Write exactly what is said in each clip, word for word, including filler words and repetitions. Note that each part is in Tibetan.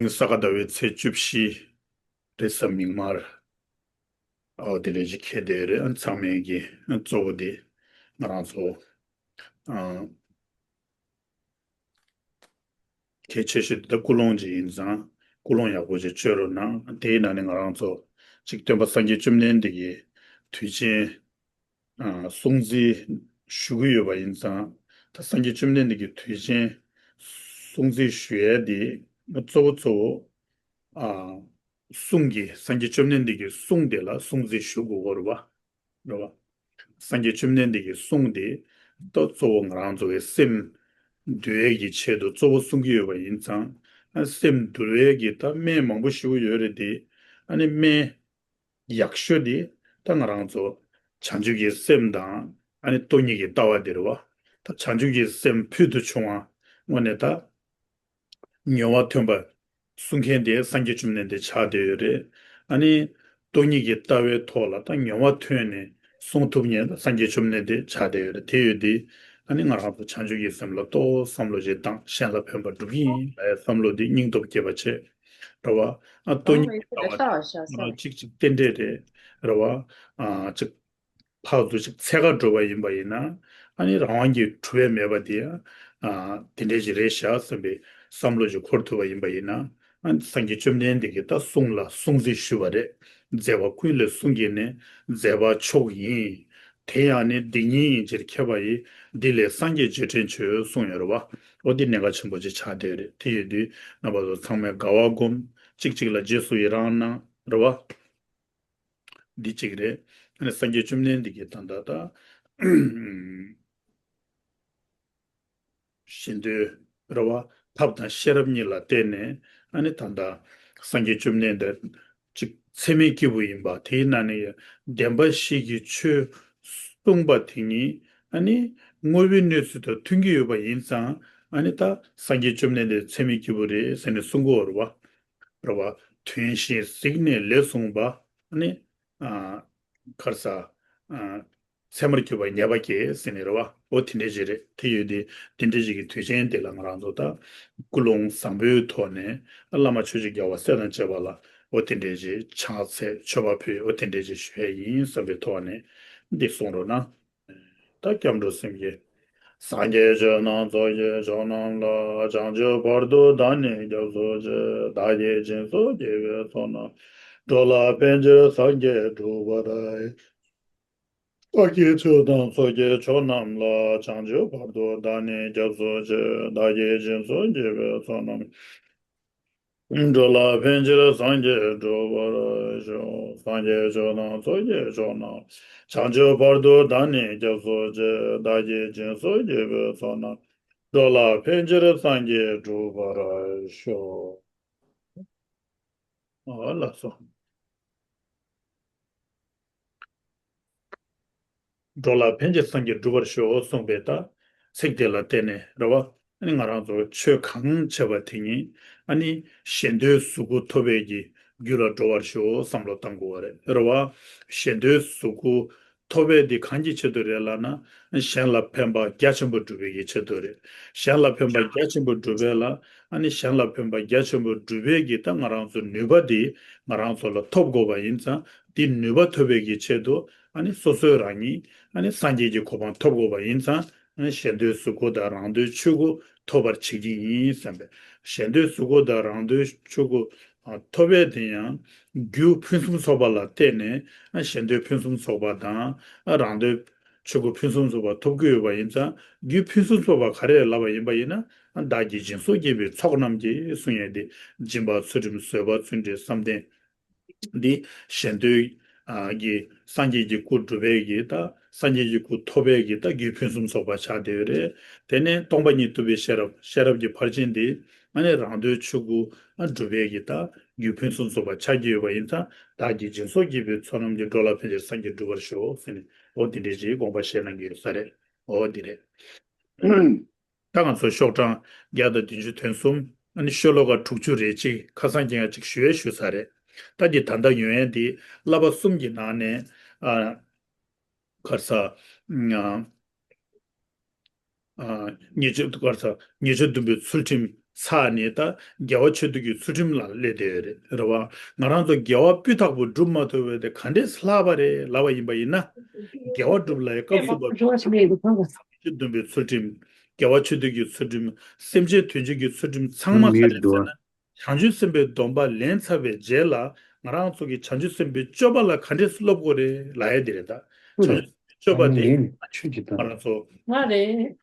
ས་ག་ཟླ་བའི་ཚེས་བཅུ་བཞི་རེས་གཟའ་མིག་དམར། ཨོ་དེ་འདྲ་ཞིག་འཁེལ་བསྡད་ཡོད་རེད། ཨ་ཚང་མས་ཀྱི་གཙོ་བོ་དེ་ང་རང་ཚོ་ཨ་གལ་ཆེ་ཤོས་དེ་ད་ཀུན་སློང་ཅིག་ཡིན་ཙང་ཀུན་སློང་ཡག་པོ་ཅིག་བཅོས་རོགས་གནང་། དེའི་ནང་ནས་ང་རང་ཚོ་ཅིག་སྟོན་པ་སངས་རྒྱས་བཅོམ་ལྡན་འདས་ཀྱི་དུས་ཆེན་ཨ་སྲུང་བརྩི་ཞུ་གི་ཡོད་པ་ཡིན་ཙང་། ད་སངས་རྒྱས་བཅོམ་ལྡན་འདས་ཀྱི་དུས་ཆེན་སྲུང་བརྩི་ཞུ་ཡས་དེ་གཙོ་བོ་གཙོ་བོ་ཨ་གསུང་གི་སངས་རྒྱས་བཅོམ་ལྡན་འདས་ཀྱི་གསུང་དེ་ལ་སྲུང་བརྩི་ཞུ་དགོས་ཀྱི་རེད་པ། རེད་པ། སངས་རྒྱས་བཅོམ་ལྡན་འདས་ཀྱི་གསུང་དེ་ད་གཙོ་བོ་ང་རང་ཚོ་གི་སེམས་འདུལ་ཡས་ཀྱི་ཆེད་དུ་གཙོ་བོ་གསུང་གི་ཡོད་པ་ཡིན་ཙང་། ཨ་སེམས་འདུལ་ཡས་ཀྱི་ད་སྨན་མང་པོ་ཞིག་ཡོད་རེད་དེ། ཨ་ནི་སྨན་ཡག་ཤོས་དེ་ད་ང་རང་ཚོ་བྱང་ཆུབ་ཀྱི་སེམས་དང་ཨ་ནི་སྟོང་ཉིད་ཀྱི་ལྟ་བ་དེ་རེད་པ། ད་བྱང་ཆུབ་ཀྱི་སེམས་ཕུལ་དུ་བྱུང་བ་དངོས་གནས་ད་མྱོང་བ་ཐོན་པ་གསུང་མཁན་དེ་སངས་རྒྱས་བཅོམ་ལྡན་འདས་ཆགས་བསྡད་ཡོད་རེད། ཨ་ནི་སྟོང་ཉིད་ཀྱི་ལྟ་བའི་ཐོག་ལ་ད་མྱོང་བ་ཐོན་ནས་གསུང་ཐུབ་མཁན་ད་སངས་རྒྱས་བཅོམ་ལྡན་འདས་ཆགས་བསྡད་ཡོད་རེད། དེ་ཡོད་དེ་ཨ་ནི་ང་རང་ཚོ་བྱང་ཆུབ་ཀྱི་སེམས་ལ་ཏོག་བསམ་བློ་ཞིག་བཏང་། གཞན་ལ་ཕན་པ་སྒྲུབ་ཀྱི་ཡིན་ལབ་ཡས་བསམ་བློ་དེ་སྙིང་སྟོབས་སྐྱེད་པ་བྱེད། རེད་པ། ཨ་སྟོང་ཉིད་ཀྱི་ལྟ་བ་ཅིག་ཅིག་རྟེན་འབྲེལ་རེད། རེད་པ། ཨ་ཅིག་ཕར་ཚུར་ཅིག་འཚོལ་ག་འགྲོ་བ་ཡིན་པ་ཡིན་ན། ཨ་ནི་རང་དབང་གིས་གྲུབ་པ་མེད་པ་དེ་ཡང་ཨ་དེ་འདྲ་ཞིག་རེད་ཤག་བསམ་པའི་བསམ་བློ་ཞིག་འཁོར་ཐུབ་པ་ཡིན་པ་ཡིན་ན། ཨ་ནི་སངས་རྒྱས་བཅོམ་ལྡན་འདས་ཀྱིས་ད་གསུང་ལ་སྲུང་བརྩི་ཞུས་པ་རེད། མཛད་པ་ཀུན་ལས་གསུང་གི་ནི། མཛད་པ་མཆོག་ཡིན། དེ་ཡང་ནི་སྡིག་ཉེས་ཡིན་ཕྱིར་མཁས་པ་ཡིས། འདི་ལས་སངས་རྒྱས་རྗེས་དྲན་བྱོས་གསུངས་ཡོད་རེད་པ། འོ་འདི་གནད་འགག་ཆེན་པོ་ཅིག་ཆགས་བསྡད་ཡོད་རེད། དེ་ཡོད་དུས་རྣམ་པ་ཚོ་ཚང་མས་དགའ་བ་སྒོམ། གཅིག་གཅིག་ལ་རྗེས་སུ་ཡི་རང་གནང་། རེད་པ། འདི་གཅིག་རེད། ཨ་ནི་སངས་རྒྱས་བཅོམ་ལྡན་འདས་ཀྱིས་ད་ལྟ་ད་ཞེ་འདོད་རེད་པ། ཐབས་དང་ཤེས་རབ་གཉིས་ལ་བརྟེན་ནས་ཨ་ནི་ད་ལྟ་སངས་རྒྱས་བཅོམ་ལྡན་འདས་ཅིག་ཚད་མའི་སྐྱེས་བུ་ཡིན་པ། དེའི་ནང་ནས་བདེན་པ་བཞི་གི་ཆོས་གསུངས་པ་དེ་ཉིད་ཨ་ནི་དངོས་པོའི་གནས་ཚུལ་དང་མཐུན་གྱི་ཡོད་པ་ཡིན་ཙང་། ཨ་ནི་ད་སངས་རྒྱས་བཅོམ་ལྡན་འདས་ཚད་མའི་སྐྱེས་བུ་རེད་ཟེར་ནས་གསུང་གི་ཡོད་རེད་པ། རེད་པ། དོན་བཞིན་གཟིགས་ནས་ལེགས་གསུངས་པ། ཨ་ནི་ཨ་ག་རེ་ཟ། ཨ་ཚད་མར་གྱུར་པ་ཉེས་པ་སྐྱེས་ཟེར་ནས་རེད་པ། འོ་དེ་འདྲ་ཞིག་རེད། དེ་ཡོད་དེ་དེ་འདྲ་ཞིག་གི་དུས་ཆེན་དེ་ལ་ང་རང་ཚོ་ད་ཀུན་སློང་བཟང་པོའི་ཐོག་ནས་བླ་མ་ཆོས་ཀྱི་རྒྱལ་བ་སྲས་དང་བཅས་པ་ལ་འོ་དེ་འདྲ་ཞིག་ཕྱག་འཚལ་མཆོད་པ་ཕུལ། འོ་དེ་འདྲ་ཞིག་ཞུ་ཡས་ཡིན་བསམ་པའི་ཐོག་ནས་འདི་གསུང་རོགས་གནང་། ད་སྐྱབས་འགྲོ་སེམས་བསྐྱེད། སངས་རྒྱས་ཆོས་རྣམས་ཚོགས་ཀྱི་མཆོག་རྣམས་ལ། བྱང་ཆུབ་བར་དུ་བདག་ནི་སྐྱབས་སུ་མཆི། བདག་གིས་སྦྱིན་སོགས་བགྱིས་པའི་ཚོགས་རྣམས། འགྲོ་ལ་ཕན་ཕྱིར་སངས་རྒྱས་འགྲུབ་པར། སངས་རྒྱས་ཆོས་དང་ཚོགས་ཀྱི་མཆོག་རྣམས་ལ། བྱང་ཆུབ་བར་དུ་བདག་ནི་སྐྱབས་སུ་མཆི། བདག་གིས་སྦྱིན་སོགས་བགྱིས་པའི་ཚོགས་རྣམས། འགྲོ་ལ་ཕན་ཕྱིར་སངས་རྒྱས་འགྲུབ་པར་ཤོག། སངས་རྒྱས་ཆོས་དང་ཚོགས་ཀྱི་མཆོག་རྣམས། བྱང་ཆུབ་བར་དུ་བདག་ནི་སྐྱབས་སུ་མཆི། བདག་གིས་སྦྱིན་སོགས་བགྱིས་པའི་ཚོགས་རྣམས། འགྲོ་ལ་ཕན་ཕྱིར་སངས་རྒྱས་འགྲུབ་པར་ཤོག། ཨ་ལགས་སོ། འགྲོ་ལ་ཕན་ཕྱིར་སངས་རྒྱས་འགྲུབ་པར་ཤོག་གསུངས་པའི་ད་ཚིག་དེ་ལ་བརྟེན་ནས་རེད་པ། ཨ་ནི་ང་རང་ཚོ་ཆོས་གང་བྱས་པ་དེ་ཉིད་ཨ་ནི་གཞན་དོན་གཟུགས་སྐུ་ཐོབ་པའི་གི་རྒྱུ་ལ་འགྲོ་བར་ཤོག་བསམ་བློ་གཏང་དགོས་པ་རེད། རེད་པ། གཞན་དོན་གཟུགས་སྐུ་ཐོབ་པའི་དེ་གང་གི་ཆེད་དུ་རེད་ལབ་ན། གཞན་ལ་ཕན་པ་རྒྱ་ཆེན་པོ་སྒྲུབ་པའི་གི་ཆེད་དུ་རེད། གཞན་ལ་ཕན་པ་རྒྱ་ཆེན་པོ་སྒྲུབ་པའི་ལ། ཨ་ནི་གཞན་ལ་ཕན་པ་རྒྱ་ཆེན་པོ་སྒྲུབ་པའི་གི་ད་ང་རང་ཚོ་ནུས་པ་དེ་ང་རང་ཚོ་ལ་ཐོབ་དགོས་པ་ཡིན་ཙང་། དེ་ནུས་པ་ཐོབ་པའི་གི་ཆེད་དུ་ཨ་ནི་སོ་སོའི་རང་ཉིད་ཨ་ནི་སངས་རྒྱས་ཀྱི་གོ་འཕང་ཐོབ་དགོས་པ་ཡིན་ཙང་། ཨ་ནི་གཞན་དོན་གཟུགས་སྐུ་དང་རང་དོན་ཆོས་སྐུ་ཐོབ་པར་བྱེད་ཀྱི་ཡིན་བསམ་པས། གཞན་དོན་གཟུགས་སྐུ་དང་རང་དོན་ཆོས་སྐུ་ཨ་ཐོབ་པའི་དེ་ཡང་རྒྱུ་ཕུན་སུམ་ཚོགས་པ་ལ་བརྟེན་ནས་ཨ་གཞན་དོན་ཕུན་སུམ་ཚོགས་པ་དང་། ཨ་རང་དོན་ཆོས་སྐུ་ཕུན་སུམ་ཚོགས་པ་ཐོབ་ཀྱི་ཡོད་པ་ཡིན་ཙང་། རྒྱུ་ཕུན་སུམ་ཚོགས་པ་ག་རེ་ལབ་པ་ཡིན་པ་ཡིན་ན། ཨ་བདག་གིས་སྦྱིན་སོགས་བགྱིས་པའི་ཚོགས་རྣམས་ཀྱིས་གསུང་ཡས་དེ། སྦྱིན་པ་ཚུལ་ཁྲིམས་བཟོད་པ་བརྩོན་འགྲུས་བསམ་གཏན། འདི་གཞན་དོན་ཨ་གྱི་སངས་རྒྱས་ཀྱི་སྐུ་སྒྲུབ་པའི་གི་ད་སངས་རྒྱས་ཀྱི་སྐུ་ཐོབ་པའི་གི་ད་རྒྱུ་ཕུན་སུམ་ཚོགས་པ་ཆགས་བསྡད་ཡོད་རེད། དེ་ནས་སྟོང་པ་ཉིད་རྟོགས་པའི་ཤེས་རབ། ཤེས་རབ་ཀྱི་ཕར་ཕྱིན་དེ་ཨ་ནི་རང་དོན་ཆོས་སྐུ་ཨ་སྒྲུབ་པའི་གི་ད་རྒྱུ་ཕུན་སུམ་ཚོགས་པ་ཆགས་ཀྱི་ཡོད་པ་ཡིན་ཙང་། བདག་གིས་སྦྱིན་སོགས་བགྱིས་པའི་ཚོགས་རྣམས་ཀྱིས། འགྲོ་ལ་ཕན་ཕྱིར་སངས་རྒྱས་འགྲུབ་པར་ཤོག་ཟེར་ནས། འོ་འདི་འདྲའི་ཅིག་དགོངས་པ་བཞེས་གནང་གི་ཡོད་ས་རེད། འོ་འདི་རེད། ད་ང་ཚོ་ཤོག་གྲངས་བརྒྱ་དང་བདུན་ཅུ་དོན་གསུམ། ཨ་ནི་ཤོ་ལོ་ཀ་དྲུག་ཅུ་རེ་གཅིག་ཁ་སང་ཁྱེད་ཀྱིས་ཅིག་ཞུ་ཡས་ཞུས་ཚར་རེད། ད་འདི་ད་ལྟ་ཡོང་ཡས་འདི་བསླབ་པ་གསུམ་གྱི་ནང་ནས་ཨ་ག་རེ་ཟ། ཨ་ཉེས་སྤྱོད་ག་རེ་ཟ། ཉེས་སྤྱོད་བསྡོམས་པའི་ཚུལ་ཁྲིམས་ ཚར་ནས་ད་དགེ་བ་ཆོས་སྡུད་ཀྱི་ཚུལ་ཁྲིམས་ལ་སླེབས་བསྡད་ཡོད་རེད། རེད་བ། ང་རང་ཚོ་དགེ་བ་སྤུས་དག་པོ་སྒྲུབ་མ་ཐུབ་པ་དེ་ག་འདྲས་ལྷག་པ་རེད་ལབ་པ་ཡིན་པ་ཡིན་ན། དགེ་བ་སྒྲུབ་ལ་ཡང་སྐབས་སུ་བབ་པའི་ཐམས་ཅད་སྡོམ་པའི་ཚུལ་ཁྲིམས། དགེ་བ་ཆོས་སྡུད་ཀྱི་ཚུལ་ཁྲིམས། སེམས་བསྐྱེད་དོན་བྱེད་ཀྱི་ཚུལ་ཁྲིམས་ཚང་མ་ག་རེ་ཟེར་ན། བྱང་ཆུབ་སེམས་དཔའི་སྡོམ་པ་ལེན་ཚར་བའི་རྗེས་ལ། ང་རང་ཚོ་གིས་བྱང་ཆུབ་སེམས་དཔའི་སྤྱོད་པ་ལ་ག་འདྲས་སློབ་དགོས་རེད་ལབ་ཡ་དེ་རེད་ད། བྱང་ཆུབ་སེམས་དཔའི་སྤྱོད་པ་དེ་ང་ཚོ། ང་རེད།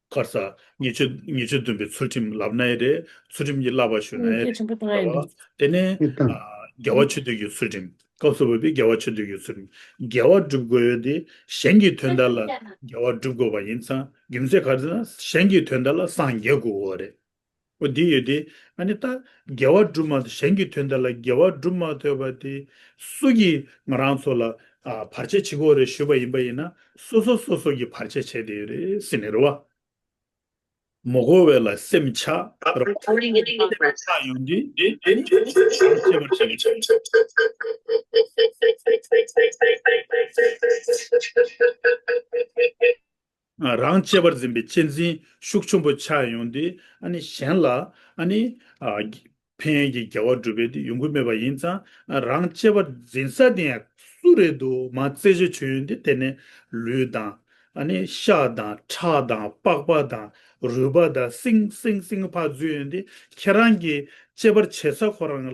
ག་རེ་ཟ། ཉེས་སྤྱོད་ཉེས་སྤྱོད་སྡོམ་པའི་ཚུལ་ཁྲིམས་ལབ་ན་ཡང་རེད། ཚུལ་ཁྲིམས་ཀྱི་བསླབ་པ་ཞུ་ན་ཡང་རེད། ཆེན་པོ་བཏང་ཡ་རེད། དེ་ནས་ཨ། དགེ་བ་ཆོས་སྡུད་ཀྱི་ཚུལ་ཁྲིམས། སྐབས་སུ་བབ་པའི་དགེ་བ་ཆོས་སྡུད་ཀྱི་ཚུལ་ཁྲིམས། དགེ་བ་སྒྲུབ་དགོས་ཡ་དེ་གཞན་གྱི་དོན་དག་ལ་དགེ་བ་སྒྲུབ་དགོས་པ་ཡིན་ཙང་རྒྱུ་མཚན་ག་རེ་ཟེར་ན་གཞན་གྱི་དོན་དག་ལ་སངས་རྒྱས་དགོས་པ་རེད། འོ་འདི་ཡོད་དེ། ཨ་ནི་ད་དགེ་བ་སྒྲུབ་མ་གཞན་གྱི་དོན་དག་ལ་དགེ་བ་སྒྲུབ་མ་ཐུབ་པ་དེ་སུ་གིས་ང་རང་ཚོ་ལ་ཨ། བར་ཆད་བྱེད་དགོས་རེད་ཞུས་པ་ཡིན་པ་ཡིན་ན་སོ་སོ་སོ་སོ་གིས་བར་ཆད་བྱས་བསྡད་ཡོད་རེད་ཟེར་ནས་རེད་བ། མོ་གོ་བས་ལ་སེམས་ཆགས་རོ། ཆགས་ཡོང་དུས། རང་གཅེས་པར་འཛིན་པའི་གཅེས་འཛིན་ཤུགས་ཆེན་པོ་ཆགས་ཡོང་དུས་ཨ་ནི་གཞན་ལ་ཨ་ནི་ཕན་ཡོན་གྱི་དགེ་བ་སྒྲུབ་པའི་དེ་ཡོང་གི་མེད་པ་ཡིན་ཙང་རང་གཅེས་པར་འཛིན་ས་དེ་ཡང་སུ་རེད་འདུག་མ་རྩད་གཅོད་བྱེད་ཡོང་དུས་དེ་ནི་ལུས་དང་། ཨ་ནི་ཤ་དང་ཁྲག་དང་པགས་པ་དང་རུས་པ་དང་སིང་སིང་སིང་ཕར་འཛུལ་ཡོང་དུས་ཁྱེད་རང་གི་གཅེས་པར་བྱེད་ས་ཁོ་རང་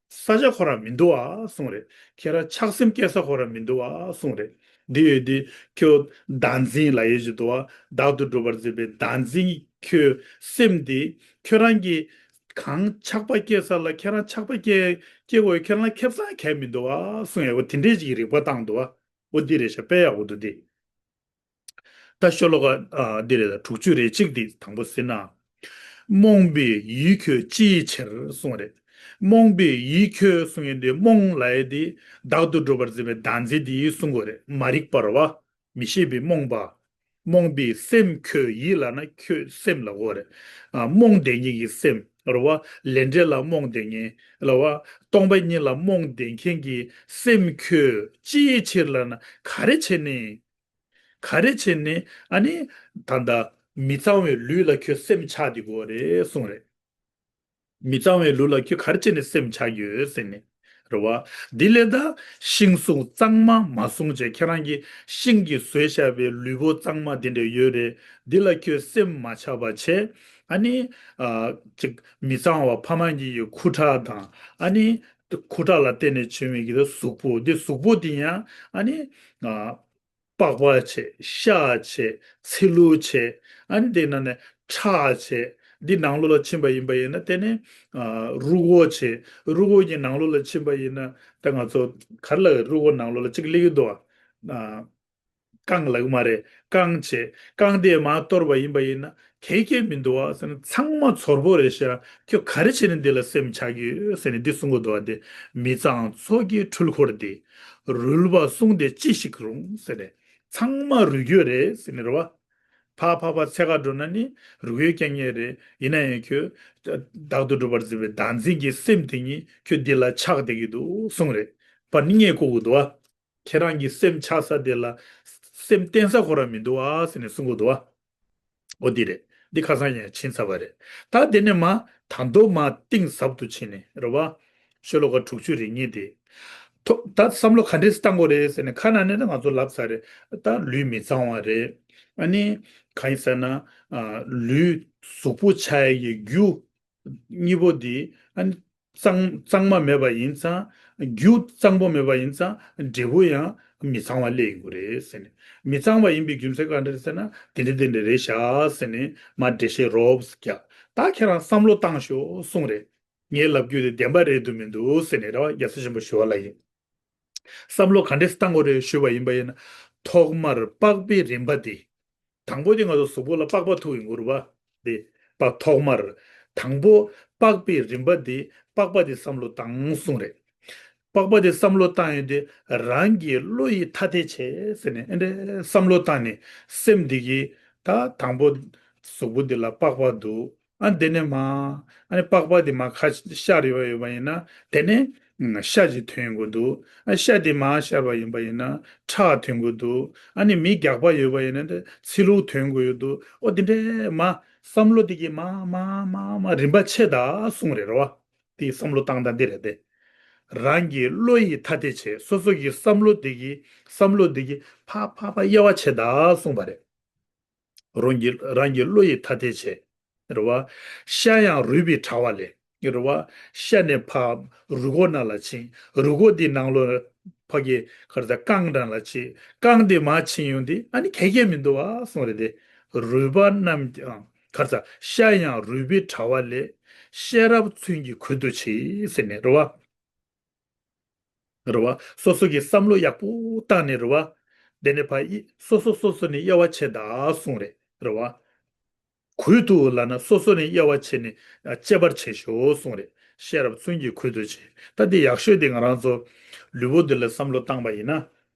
ས་ཆ་ཁོ་རང་མི་འདུག་ཨ་གསུངས་རེད། ཁྱེད་རང་ཆགས་སེམས་སྐྱེ་ས་ཁོ་རང་མི་འདུག་ཨ་གསུངས་རེད། འདི་ཡོད་དུས་ཁྱོད་བདག་འཛིན་ལབ་ཡས་ཅིག་འདུག་ཨ། བདག་ཏུ་གྲུབ་པར་འཛིན་པའི་བདག་འཛིན་ཁྱོད་སེམས་དེ་ཁྱོད་རང་གི་གང་ཆགས་པ་སྐྱེ་ས་ལ་ཁྱེད་རང་ཆགས་པ་སྐྱེ་སྐྱེ་དགོས་ཁྱེད་རང་ལ་ཁེ་བཟང་གང་ཡང་མི་འདུག་ཨ་གསུངས་ཡས་འོ་དེ་འདྲས་ཅིག་རིག་པ་བཏང་འདུག་ཨ། འོ་འདི་རེད་ཤག་དཔེ་ཡག་པོ་འདུག་འདི། ད་ཤོ་ལོ་ཀ་ཨ། འདི་རེད་ད། དྲུག་ཅུ་རེ་གཅིག་འདི་དང་པོ་ཟེར་ན། རྨོངས་པའི་ཡིད་ཁྱོད་ཅི་ཡི་ཕྱིར་གསུངས་རེད། རྨོངས་པའི་ཡིད་ཁྱོད་གསུང་ཡས་འདི་རྨོངས་ལབ་ཡས་འདི་བདག་ཏུ་གྲུབ་པར་འཛིན་པའི་བདག་འཛིན་འདི་གསུང་དགོས་རེད། མ་རིག་པ་རེད་བ། མི་ཤེས་པའི་རྨོངས་པ། རྨོངས་པའི་སེམས་ཁྱོད་ཡིད་ལབ་ན་ཁྱོད་སེམས་ལ་གོ་རེད། ཨ། རྨོངས་བསྡད་མཁན་གྱི་སེམས་རེད་བ། ལས་འབྲས་ལ་རྨོངས་བསྡད་མཁན་ལབ་བ། སྟོང་པ་ཉིད་ལ་རྨོངས་བསྡད་མཁན་གྱི་སེམས་ཁྱོད་ཅི་ཡི་ཕྱིར་ལབ་ན་ག་རེ་བྱས་ནས། ག་རེ་བྱས་ནས་ཨ་ནི་ད་ལྟ་མི་གཙང་བའི་ལུས་ལ་ཁྱོད་སེམས་ཆགས་བསྡད་ཡོད་རེད་གསུངས་རེད། མི་གཙང་བའི་ལུས་ལ་ཁྱོད་ག་རེ་བྱས་ནས་སེམས་ཆགས་ཡོད་ཟེར་ནས། རེད་བ། འདི་ལས་ད་ཤིང་བཟུང་གཙང་མ་མ་བཟུང་བྱས་ཁྱེད་རང་གིས་ཤིང་གིས་བཟོས་བཞག་པའི་ལུས་པོ་གཙང་མ་འདི་འདྲ་ཡོད་རེད། འདི་ལ་ཁྱོད་སེམས་མ་ཆགས་པ་བྱས། ཨ་ནི་ཨ། ཅིག་མི་གཙང་བ་ཕ་མ་གཉིས་ཀྱི་ཁུ་ཁྲག་དང་ཨ་ནི་ཁུ་ཁྲག་ལ་བརྟེན་ནས་བྱུང་བའི་གི་གཟུགས་པོ་འདི་གཟུགས་པོ་འདི་ཡང་ཨ་ནི་ཨ། པགས་པ་བྱས། ཤ་བྱས། ཚིལ་ལུ་བྱས། ཨ་ནི་དེ་ནང་ནས་ཁྲག་བྱས། འདི་ནང་ལོགས་ལ་ཕྱིན་པ་ཡིན་པ་ཡིན་ན་དེ་ནི་ཨ། རུས་ཁོག་བྱས། རུས་ཁོག་གི་ནང་ལོགས་ལ་ཕྱིན་པ་ཡིན་ན་ད་ང་ཚོ་ག་རེ་ལབ་རུས་ཁོག་ནང་ལོགས་ལ་གཅིག་སླེབས་ཀྱི་འདུག་ཨ། རྐང་ལག་མ་རེད། རྐང་བྱས། རྐང་དེ་མར་གཏོར་བ་ཡིན་པ་ཡིན་ན་གལ་གལ་མི་འདུག་ཨ་ཟེར་ན་ཚང་མ་ཚོར་པོ་རེད་ཤག་ཁྱོད་ག་རེ་བྱས་ནས་འདི་ལ་སེམས་ཆགས་ཀྱི་ཡོད་ཟེར་ནས་འདི་གསུང་གི་འདུག་ཨ། དེ་མི་གཙང་ཚོགས་ཀྱི་འཁྲུལ་འཁོར་འདི། རུལ་བ་བསྲུང་སྟེ་ཅི་ཞིག་རུང་ཟེར་ནས་ཚང་མ་རུལ་རྒྱུ་རེད་ཟེར་ནས་རེད་བ། ཕར་ཕར་ཕར་འཚོལ་ག་འགྲོ་ན་ནི་རུལ་རྒྱུ་རྐྱང་རྐྱང་རེད། ཡིན་ན་ཡང་ཁྱོད་བདག་ཏུ་གྲུབ་པར་འཛིན་པའི་བདག་འཛིན་གྱི་སེམས་དེ་ཉིད་ཁྱོད་འདི་ལ་ཆགས་བསྡད་ཀྱི་འདུག་གསུངས་རེད། པ་ནི་ངས་གོ་གི་འདུག་ཨ། ཁྱེད་རང་གི་སེམས་ཆགས་ས་དེ་ལ་སེམས་གཏན་ས་ཁོ་རང་མི་འདུག་ཨ་ཟེར་ནས་གསུང་གི་འདུག་ཨ། འོ་འདི་རེད། འདི་ཁ་སང་ཡང་ཕྱིན་ཚར་བ་རེད། ད་དེ་ནས་མ་ད་མདོ་མ་གཏིང་ཟབ་ཏུ་ཕྱིན་ནས་རེད་བ། ཤོ་ལོ་ཀ་དྲུག་ཅུ་རེ་གཉིས་དེ། ཐོ་ད་བསམ་བློ་ག་འདྲས་བཏང་དགོས་རེད་ཟེར་ནས་ཁ་ནང་ནས་ད་ང་ཚོ་ལབ་ཚར་རེད། ད་ལུས་མི་གཙང་བ་རེད། ཨ་ནི་གང་ཡིན་ཟེར་ན་ཨ། ལུས་གཟུགས་པོ་ཆགས་ཡས་ཀྱི་རྒྱུ། གཉིས་པོ་འདི་ཨ་ནི་གཙང་གཙང་མ་མེད་པ་ཡིན་ཙང་། རྒྱུ་གཙང་པོ་མེད་པ་ཡིན་ཙང་འབྲས་བུ་ཡང་མི་གཙང་བ་སླེབས་ཡོང་གི་རེད་ཟེར་ནས། མི་གཙང་བ་ཡིན་པའི་རྒྱུ་མཚན་ག་འདྲ་རེད་ཟེར་ན་དེ་འདྲ་དེ་འདྲ་རེད་ཤག་ཟེར་ནས་མར་འགྲེལ་བཤད་རོབ་ཙམ་རྒྱག་ད་ཁྱེད་རང་བསམ་བློ་བཏང་ཤོག་གསུངས་རེད། ངས་ལབ་རྒྱུ་དེ་བདེན་པ་རེད་འདུག་མི་འདུག་ཟེར་ནས་རེ་བ་རྒྱལ་སྲས་ཆེན་པོ་ཞི་བ་ལྷ་ཡིས། བསམ་བློ་ག་འདྲས་བཏང་དགོས་རེད་ཞུས་པ་ཡིན་པ་ཡིན་ན། ཐོག་མར་པགས་པའི་རིམ་པ་འདི། དང་པོ་དེ་ང་ཚོ་གཟུགས་པོ་ལ་པགས་པ་ཐུག་ཡོང་གི་རེད་བ། དེ་པགས་ཐོག་མར། དང་པོ་པགས་པའི་རིམ་པ་འདི་པགས་པ་དེ་བསམ་བློ་བཏང་གསུངས་རེད། པགས་པ་དེ་བསམ་བློ་བཏང་ཡོང་དུས་རང་གི་བློ་ཡིས་ཐ་དད་བྱས་ཟེར་ནས་ཨེ་འདྲས་བསམ་བློ་བཏང་ནས་སེམས་འདི་གིས་ད་དང་པོ་གཟུགས་པོ་འདི་ལ་པགས་པ་འདུག་ཨ་དེ་ནས་མ། ཨ་ནི་པགས་པ་དེ་མ་ཁ་ཤར་ཡོད་པ་ཡོད་པ་ཡིན་ན་དེ་ནས་ ཤ་ཅིག་ཐོན་དགོས་འདུག་ཨ་ཤ་དེ་མར་བཤར་བ་ཡིན་པ་ཡིན་ན་ཁྲག་ཐོན་དགོས་འདུག་ཨ་ནི་མི་རྒྱགས་པ་ཡོད་པ་ཡིན་ན་དེ་ཚིལ་ལུ་ཐོན་དགོས་ཡོད་འདུག་ཨོ་དེ་འདྲའི་མ་བསམ་བློ་དེ་གི་མ་མ་མ་མ་རིམ་པ་ཆད་ད་གསུངས་རེད་རེད་བ། དེ་བསམ་བློ་བཏང་སྟངས་དེ་རེད་དེ། རང་གི་བློ་ཡིས་ཐ་དད་བྱེད། སོ་སོ་གི་བསམ་བློ་དེ་གི་བསམ་བློ་དེ་གི་ཕ་ཕ་ཕ་དབྱེ་བ་ཕྱེ་དང་གསུངས་པ་རེད། རང་གི་རང་གི་བློ་ཡིས་ཐ་དད་བྱེད། རེད་བ། ཤ་ཡང་རུས་པའི་དྲ་བ་ལས། རེད་བ། ཤ་ནས་ཕར་རུས་ཁོག་ནང་ལ་ཕྱིན། རུས་ཁོག་དེའི་ནང་ལོགས་ཕ་གི་ག་རེ་ཟ་རྐང་གྲངས་ལ་ཕྱིན། རྐང་དེ་མར་ཕྱིན་ཡོང་དུས་ཨ་ནི་ག་གེ་མི་འདུག་བ་གསུངས་རེད་དེ། རུས་པ་རྣམས་ཀྱང་ག་རེ་ཟ་ཤ་ཡང་རུས་པའི་དྲ་བ་ལས། ཤེས་རབ་མཚོན་གྱི་ཁུད་དུ་མཆི་ཟེར་ནས་རེད་བ། རེད་བ། སོ་སོ་གི་བསམ་བློ་ཡག་པོ་བཏང་ནས་རེད་བ། དེ་ནས་ཕ་ཡི་སོ་སོ་སོ་སོ་ནས་དབྱེ་བ་ཕྱེ་དང་གསུངས་རེད། རེད་བ། ཁུད་དུ་ལབ་ན་སོ་སོ་ནས་དབྱེ་བ་ཕྱེ་ནས་ཨ་དཔྱད་པར་བྱེད་ཤོག་གསུངས་རེད། ཤེས་རབ་མཚོན་གྱི་ཁུད་དུ་བྱེད། ད་འདི་ཡག་ཤོས་དེ་ང་རང་ཚོ་ལུས་པོ་འདི་ལ་བསམ་བློ་བཏང་པ་ཡིན་ན།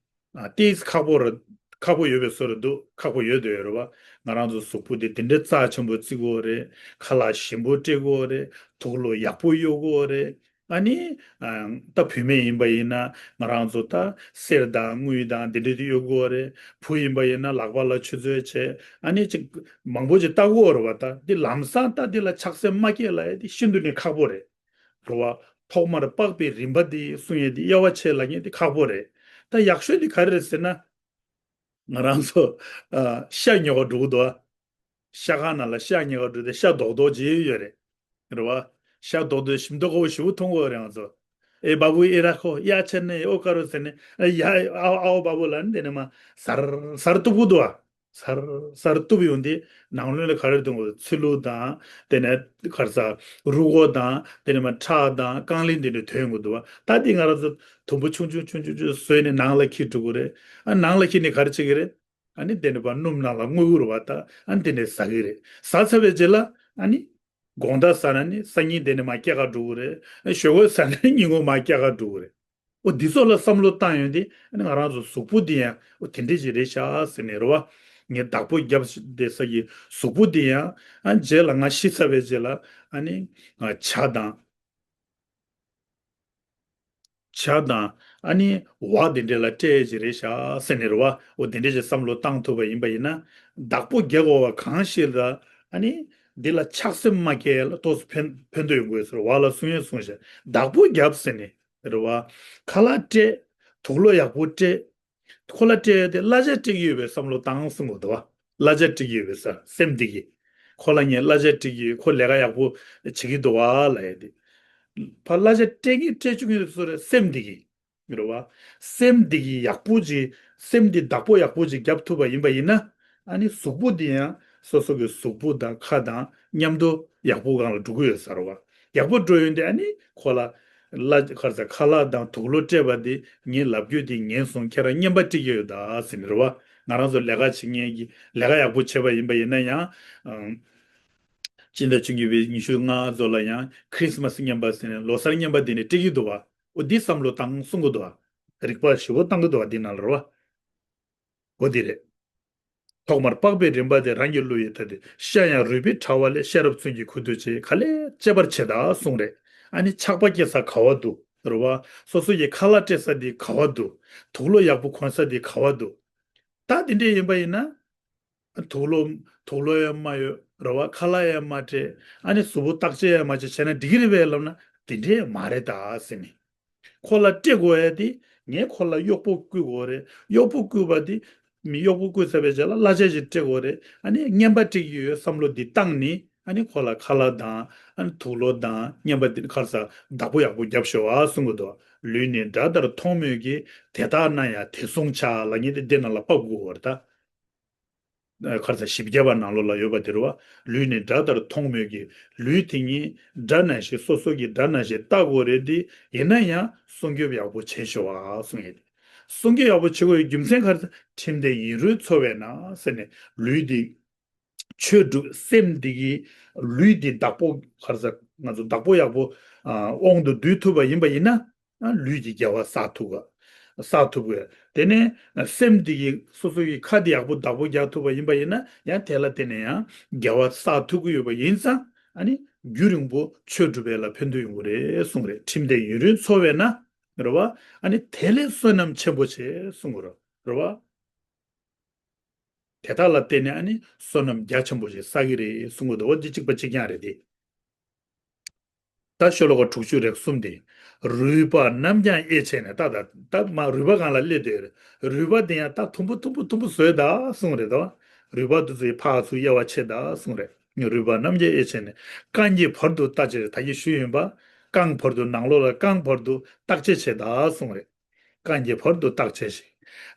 ཨ་ཏིས་ཁག་པོ་རེད། ཁག་པོ་ཡོད་པའི་བཟོ་རེད་འདུག་ཁག་པོ་ཡོད་དོ་ཡོད་རེད་བ། ང་རང་ཚོ་གཟུགས་པོ་འདི་འདི་འདྲའི་རྩ་ཆེན་པོ་བརྩི་དགོས་རེད། ཁ་ལག་ཞིམ་པོ་སྤྲད་དགོས་རེད། དུག་ལོག་ཡག་པོ་གཡོག་དགོས་རེད། ཨ་ནི། ཨ་ད་བུད་མེད་ཡིན་པ་ཡིན་ན་ང་རང་ཚོ་ད་གསེར་དང་དངུལ་དང་འདི་འདྲ་དེ་གཡོག་དགོས་རེད། བུ་ཡིན་པ་ཡིན་ན་ལག་པ་ལ་ཆུ་ཚོད་བྱས། ཨ་ནི་ཅིག་མང་པོ་ཅིག་བལྟ་དགོས་རེད་བ། ད་འདི་ལམ་སང་ད་འདི་ལ་ཆགས་སེམས་མ་སྐྱེ་ལ་ཡ་འདི་ཤིན་ཏུ་ནས་ཁག་པོ་རེད། རེད་བ། ཐོག་མར་སྤགས་པའི་རིམ་པ་འདི་གསུང་ཡས་འདི་དབྱེ་བ་ཕྱེ་ལབ་མཁན་འདི་ཁག་པོ་རེད། ད་ཡག་ཤོས་འདི་ག་རེ་རེད་ཟེར་ན། ང་རང་ཚོ་ཨ་ཤ་ཉོ་ག་འགྲོ་གི་འདུག་ཨ། ཤ་ཁང་ནང་ལ་ཤ་ཉོ་ག་འགྲོ་དུས་ཤ་རྡོག་རྡོག་ཅིག་ཡོད་རེད། རེད་བ། ཤ་རྡོག་རྡོག་ཞིམ་མདོག་ཁ་པོ་ཞེ་པོ་མཐོང་གི་ཡོད་རེད་ང་ཚོ། ཨེ་བ་བུ་ཨེ་ར་ཁོ་ཡ་ཆེ་ནས་ཨོ་ཀ་རོ་ཟེར་ནས་ཨ་ཡ་ཨའོ་ཨའོ་བ་བུ་ལ་ནི་དེ་ནས་མ་ཟར་ཟར་གཏུབ་གི་འདུག་ཨ། ཟར་ཟར་གཏུབ་ཡོང་དུས་ནང་ལོགས་ལ་ག་རེ་འདུག་གོ་ཚིལ་ལུ་དང་དེ་ནས་ག་རེ་ཟ་རུས་ཁོག་དང་དེ་ནས་མ་ཁྲག་དང་རྐང་ལིང་དེ་འདྲ་ཐོན་གི་འདུག་བ། ད་དེ་ང་རང་ཚོ་དུམ་བུ་ཆུང་ཆུང་ཆུང་ཆུང་ཆུང་བཟོས་ནས་ནང་ལ་འཁྱེར་འགྲོ་གི་རེད། ཨ་ནང་ལ་འཁྱེར་ནས་ག་རེ་བྱེད་ཀྱི་རེད། ཨ་ནི་དེ་ནས་ཕར་སྣུམ་ནང་ལ་བརྔོས་ཀྱི་རེད་བ། ད་ཨ་ནི་དེ་ནས་ཟ་གི་རེད། ཟ་ཚར་བའི་རྗེས་ལ་ཨ་ནི་དགོང་དག་ཟ་ན་ནི་སང་ཉིན་དེ་ནས་མར་སྐྱེ་ག་འགྲོ་གི་རེད། ཨ་ཞོགས་པ་ཟ་ན་ནི་ཉིན་གུང་མར་སྐྱེ་ག་འགྲོ་གི་རེད། ཨོ་འདི་ཚོ་ལ་བསམ་བློ་བཏང་ཡོང་དུས་ཨ་ནི་ང་རང་ཚོ་གཟུགས་པོ་འདི་ཡང་ཨོ་དེ་འདྲས་ཅིག་རེད་ཤག་ཟེར་ནས་རེད་བ། ངས་བདག་པོ་བརྒྱབ་བསྡད་ས་ཀྱི་གཟུགས་པོ་འདི་ཡང་ཨ་རྗེས་ལ་ང་ཤི་ཚར་བའི་རྗེས་ལ་ཨ་ནི་ང་ཇ་དང་། ཇ་དང་ཨ་ནི་འོག་དེ་འདྲས་ལ་སྤྲད་ཀྱི་རེད་ཤག་ཟེར་ནས་རེད་བ། འོ་དེ་འདྲས་ཀྱི་བསམ་བློ་བཏང་ཐུབ་པ་ཡིན་པ་ཡིན་ན། བདག་པོ་རྒྱག་དགོས་པ་གང་ཞིག་ལ་ཨ་ནི་འདི་ལ་ཆགས་སེམས་མ་སྐྱེ་ལ་ཏོག་ཙམ་ཕན་ཕན་ཐོགས་ཡོང་དགོས་ཟེར་བ་ལ་གསུང་ཡས་གསུངས་ཤག་བདག་པོ་རྒྱབ་ཟེར་ནས་རེད་བ། ཁ་ལག་སྤྲད། དུག་ལོག་ཡག་པོ་སྤྲད། ཁོ་ལ་སྤྲད་ཡོད་དེ་གླ་ཆ་སྤྲད་ཀྱི་ཡོད་པའི་བསམ་བློ་བཏང་གསུང་གི་འདུག་བ། གླ་ཆ་སྤྲད་ཀྱི་ཡོད་པའི་ས་སེམས་དེ་གིས། ཁོ་ལ་ངས་གླ་ཆ་སྤྲད་ཀྱི་ཡོད། ཁོ་ལས་ཀ་ཡག་པོ་བྱེད་ཀྱི་འདུག་བ་ལབ་ཡས་དེ། ཕར་གླ་ཆ་སྤྲད་ཀྱི་སྤྲད་བཅུག་གི་ཡོད་ཚོད་རེད་སེམས་དེ་གིས། རེད་བ། སེམས་འདི་གི་ཡག་པོ་ཅིག་སེམས་འདི་བདག་པོ་ཡག་པོ་ཅིག་རྒྱབ་ཐུབ་པ་ཡིན་པ་ཡིན་ན། ཨ་ནི་གཟུགས་པོ་འདི་ཡང་སོ་སོ་གི་གཟུགས་པོ་དང་ཁ་དང་མཉམ་དུ་ཡག་པོ་སྒང་ལ་འགྲོ་གི་ཡོད་ས་རེད་བ། ཡག་པོ་འགྲོ་ཡོང་དུས་ཨ་ནི་ཁོ་ལ་གླ་ཁ་ས་ཁ་ལག་དང་དུག་ལོག་སྤྲད་པ་འདི་ངའི་ལབ་རྒྱུ་འདི་ཉན་སོང་། ཁྱེད་རང་རྔན་པ་སྤྲད་ཀྱི་ཡོད་ད་ཟེར་ནས་རེད་བ། ང་རང་ཚོ་ལས་ཀ་བྱེད་མཁན་གྱི་ལས་ཀ་ཡག་པོ་བྱས་པ་ཡིན་པ་ཡིན་ན་ཡང་། ཨང་། སྤྱི་ཟླ་བཅུ་གཉིས་པའི་ཉི་ཤུ་ལྔ་ཚོ་ལ་ཡང་ཁྲིས་མས་རྔན་པ་ཟེར་ནས་ལོ་གསར་རྔན་པ་འདི་ནས་སྤྲད་ཀྱི་འདུག་བ། འོ་འདི་བསམ་བློ་བཏང་གསུང་གི་འདུག་བ། རིག་པ་ཞེ་པོ་བཏང་གི་འདུག་བ་འདི་ནང་ལ་རེད་བ། འོ་འདི་རེད། ཐོག་མར་སྤགས་པའི་རིམ་པ་དེ་རང་གི་བློ་ཡིས་ཐ་དད། ཤ་ཡང་རུས་པའི་དྲ་བ་ལས། ཤེས་རབ་མཚོན་གྱི་ཁུད་དུ་བྱེད། ག་ལས་དཔྱད་པར་བྱེད་དང་གསུངས་རེད། ཨ་ནི་ཆགས་པ་སྐྱེ་ས་ག་བ་འདུག་རེད་བ། སོ་སོ་ཡི་ཁ་ལག་སྤྲད་ས་དེ་ག་བ་འདུག་དུག་ལོག་ཡག་པོ་གོན་ས་དེ་ག་བ་འདུག་ད་དེ་འདྲས་ཡིན་པ་ཡིན་ན། དུག་ལོག་དུག་ལོག་ཡང་མ་ཡོད་རེད་བ། ཁ་ལག་ཡང་མ་སྤྲད། ཨ་ནི་གཟུགས་པོ་བརྟག་དཔྱད་ཡང་མ་བྱས་བྱས་ན་འགྲིག་གི་རེད་པས་ལབ་ན་དེ་འདྲས་མ་རེད་ད་ཟེར་ནས། ཁོ་ལ་སྤྲད་དགོས་ཡ་དེ་ངས་ཁོ་ལ་གཡོག་པོ་བསྐུལ་དགོས་རེད། གཡོག་པོ་བསྐུལ་བ་དེ་མི་གཡོག་པོ་བསྐུལ་ཚར་བའི་རྗེས་ལ་གླ་ཆ་ཞིག་སྤྲད་དགོས་རེད། ཨ་ནི་རྔན་པ་སྤྲད་ཀྱི་ཡོད་བསམ་བློ་འདི་བཏང་ནས་ཨ་ནི་ཁོ་ལ་ཁ་ལག་དང་ཨ་ནི་དུག་ལོག་དང་རྔན་པ་འདི་ཁར་ས་བདག་པོ་ཡག་པོ་རྒྱབ་ཤོག་ཨ་གསུང་གི་འདུག་ལུས་ནི་དགྲ་ལྟར་མཐོང་མོད་ཀྱི། དེ་ལྟ་ན་ཡང་དེ་བསྲུང་བྱ་ལབ་མཁན་དེ་འདི་ནང་ལ་ཕབ་དགོས་པ་རེད་ད། ཁར་ས་བཞི་བརྒྱ་པ་ནང་ལོགས་ལ་ཡོད་པ་དེ་རེད་བ། ལུས་ནི་དགྲ་ལྟར་མཐོང་མོད་ཀྱི། ལུས་དེ་ཉིད་དགྲ་ནང་བཞིན་སོ་སོ་གི་དགྲ་ནང་བཞིན་ལྟ་དགོས་རེད་དེ། ཡིན་ན་ཡང་སྲུང་སྐྱོབ་ཡག་པོ་བྱེད་ཤོག་ཨ་གསུང་ཡས་དེ། སྲུང་སྐྱོབ་ཡག་པོ་བྱེད་དགོས་ཡའི་རྒྱུ་མཚན་ག་རེ། ཁྲིམས་དེ་ཡིན་རུང་འཚོ་བས་ན་ཟེར་ནས་ལུས་འདི། ཆོས་སྒྲུབ་སེམས་འདི་གི་ལུས་འདི་བདག་པོ་ག་རེ་ཟ་ང་ཚོ་བདག་པོ་ཡག་པོ་ཨ་དབང་དུ་བསྡུ་ཐུབ་པ་ཡིན་པ་ཡིན་ན་ཨ་ལུས་ཀྱི་དགེ་བ་བསགས་ཐུབ་ག་བསགས་ཐུབ་ག་དེ་ནས་སེམས་འདི་གི་སོ་སོ་ཡི་ཁ་འདི་ཡག་པོ་བདག་པོ་རྒྱག་ཐུབ་པ་ཡིན་པ་ཡིན་ན་ཡང་དེ་ལ་བརྟེན་ནས་ཡང་དགེ་བ་བསགས་ཐུབ་ཀྱི་ཡོད་པ་ཡིན་ཙང་ ཨ་ནི་རྒྱུན་རིང་པོ་ཆོས་སྒྲུབ་པ་ལ་ཕན་ཐོགས་ཡོང་གི་རེད་གསུངས་རེད། ཁྲིམས་དེ་ཡུན་རིང་འཚོ་བས་ན། རེད་བ། ཨ་ནི་དེ་ལས་བསོད་ནམས་ཆེན་པོ་ཆེ་གསུངས་གི་རེད། རེད་བ། དེ་དག་ལ་བརྟེན་ནས་ཨ་ནི་བསོད་ནམས་རྒྱ་ཆེན་པོ་ཞིག་བསགས་ཀྱི་རེད་གསུང་གི་འདུག་འོ་འདི་གཅིག་པ་གཅིག་རྐྱང་རེད་དེ། ད་ཤོ་ལོ་ཀ་དྲུག་ཅུ་རེ་གསུམ་དེ། རུས་པ་རྣམས་ཀྱང་དབྱེ་བྱས་ནས། ད་ད་ད་མ་རུས་པ་སྒང་ལ་སླེབས་བསྡད་ཡོད་རེད། རུས་པ་དེ་ཡང་ད་དུམ་བུ་དུམ་བུ་དུམ་བུ་བཟོས་ད་གསུང་རེད་དོ། རུས་པ་དེ་ཚོ་ཡི་ཕར་ཚུར་དབྱེ་བ་ཕྱེ་ད་གསུང་རེད། རུས་པ་རྣམས་ཀྱང་དབྱེ་བྱས་ནས། རྐང་གི་བར་དུ་བརྟག་དཔྱད། ད་གིན་ཞུས་ཡིན་པ། རྐང་བར་དུ། ནང་ལོགས་ལ་རྐང་བར་དུ་བརྟག་དཔྱད་བྱེད་ད་གསུང་རེད། རྐང་གི་བར་དུ་བརྟག་དཔྱད་བྱེད།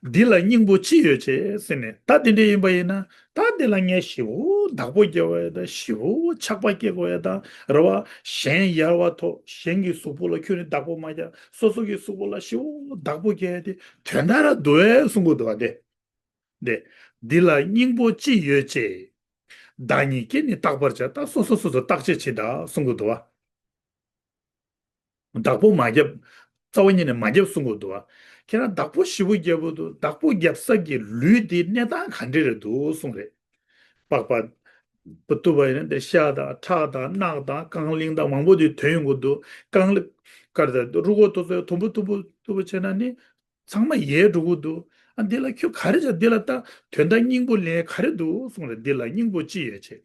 འདི་ལ་སྙིང་པོ་ཅི་ཡོད་ཅེས་ཟེར་ནས། ད་དེ་འདྲ་ཡིན་པ་ཡིན་ན། ད་འདི་ལ་ངས་ཞེ་པོ་བདག་པོ་རྒྱག་དགོས་ཡ་དང་། ཞེ་པོ་ཆགས་པ་སྐྱེ་དགོས་ཡ་དང་། རེད་བ། གཞན་ཡལ་བ་ཐོབ། གཞན་གྱི་གཟུགས་པོ་ལ་ཁྱོད་ནི་བདག་པོ་མ་རྒྱག་སོ་སོ་གི་གཟུགས་པོ་ལ་ཞེ་པོ་བདག་པོ་རྒྱག་ཡ་དེ་དོན་དག་ར་འདུག་གས་གསུང་གི་འདུག་བ་དེ། དེ། འདི་ལ་སྙིང་པོ་ཅི་ཡོད་ཅེས། བདག་ཉིད་ཀྱིས་ནི་བརྟག་པར་བྱ། ད་སོ་སོ་སོ་སོ་བརྟག་དཔྱད་བྱེད་ད་གསུང་གི་འདུག་བ། བདག་པོ་མ་བརྒྱབ། རྩ་བ་ཉིད་ནས་མ་བརྒྱབ་གསུང་གི་འདུག་བ། ཁྱེད་རང་བདག་པོ་ཞེ་པོ་བརྒྱབ་པོ་འདུག་བདག་པོ་བརྒྱབ་ས་ཀྱི་ལུས་དེ་གནས་སྟངས་ག་འདྲ་རེད་འདུག་གསུང་རེད། པགས་པ་བཏུབ་པ་ཡིན་ན་དེ་ཤ་དང་ཁྲག་དང་རྣག་དང་རྐང་གླིང་དང་མང་པོ་དེ་ཐོན་ཡོང་གི་འདུག་རྐང་ལག་དཀར་དང་རུས་ཁོག་ཐོག་ཚོ་དུམ་བུ་དུམ་བུ་དུམ་བུ་བྱས་ན་ནི། ཚང་མ་ཡལ་འགྲོ་གི་འདུག་ཨ། འདི་ལ་ཁྱོད་ག་རེ་བྱ། འདི་ལ་ད་དོན་དག་སྙིང་པོ་ལེན་ག་རེ་འདུག་གསུངས་རེད། འདི་ལ་སྙིང་པོ་ཅི་ཡོད་ཅེས།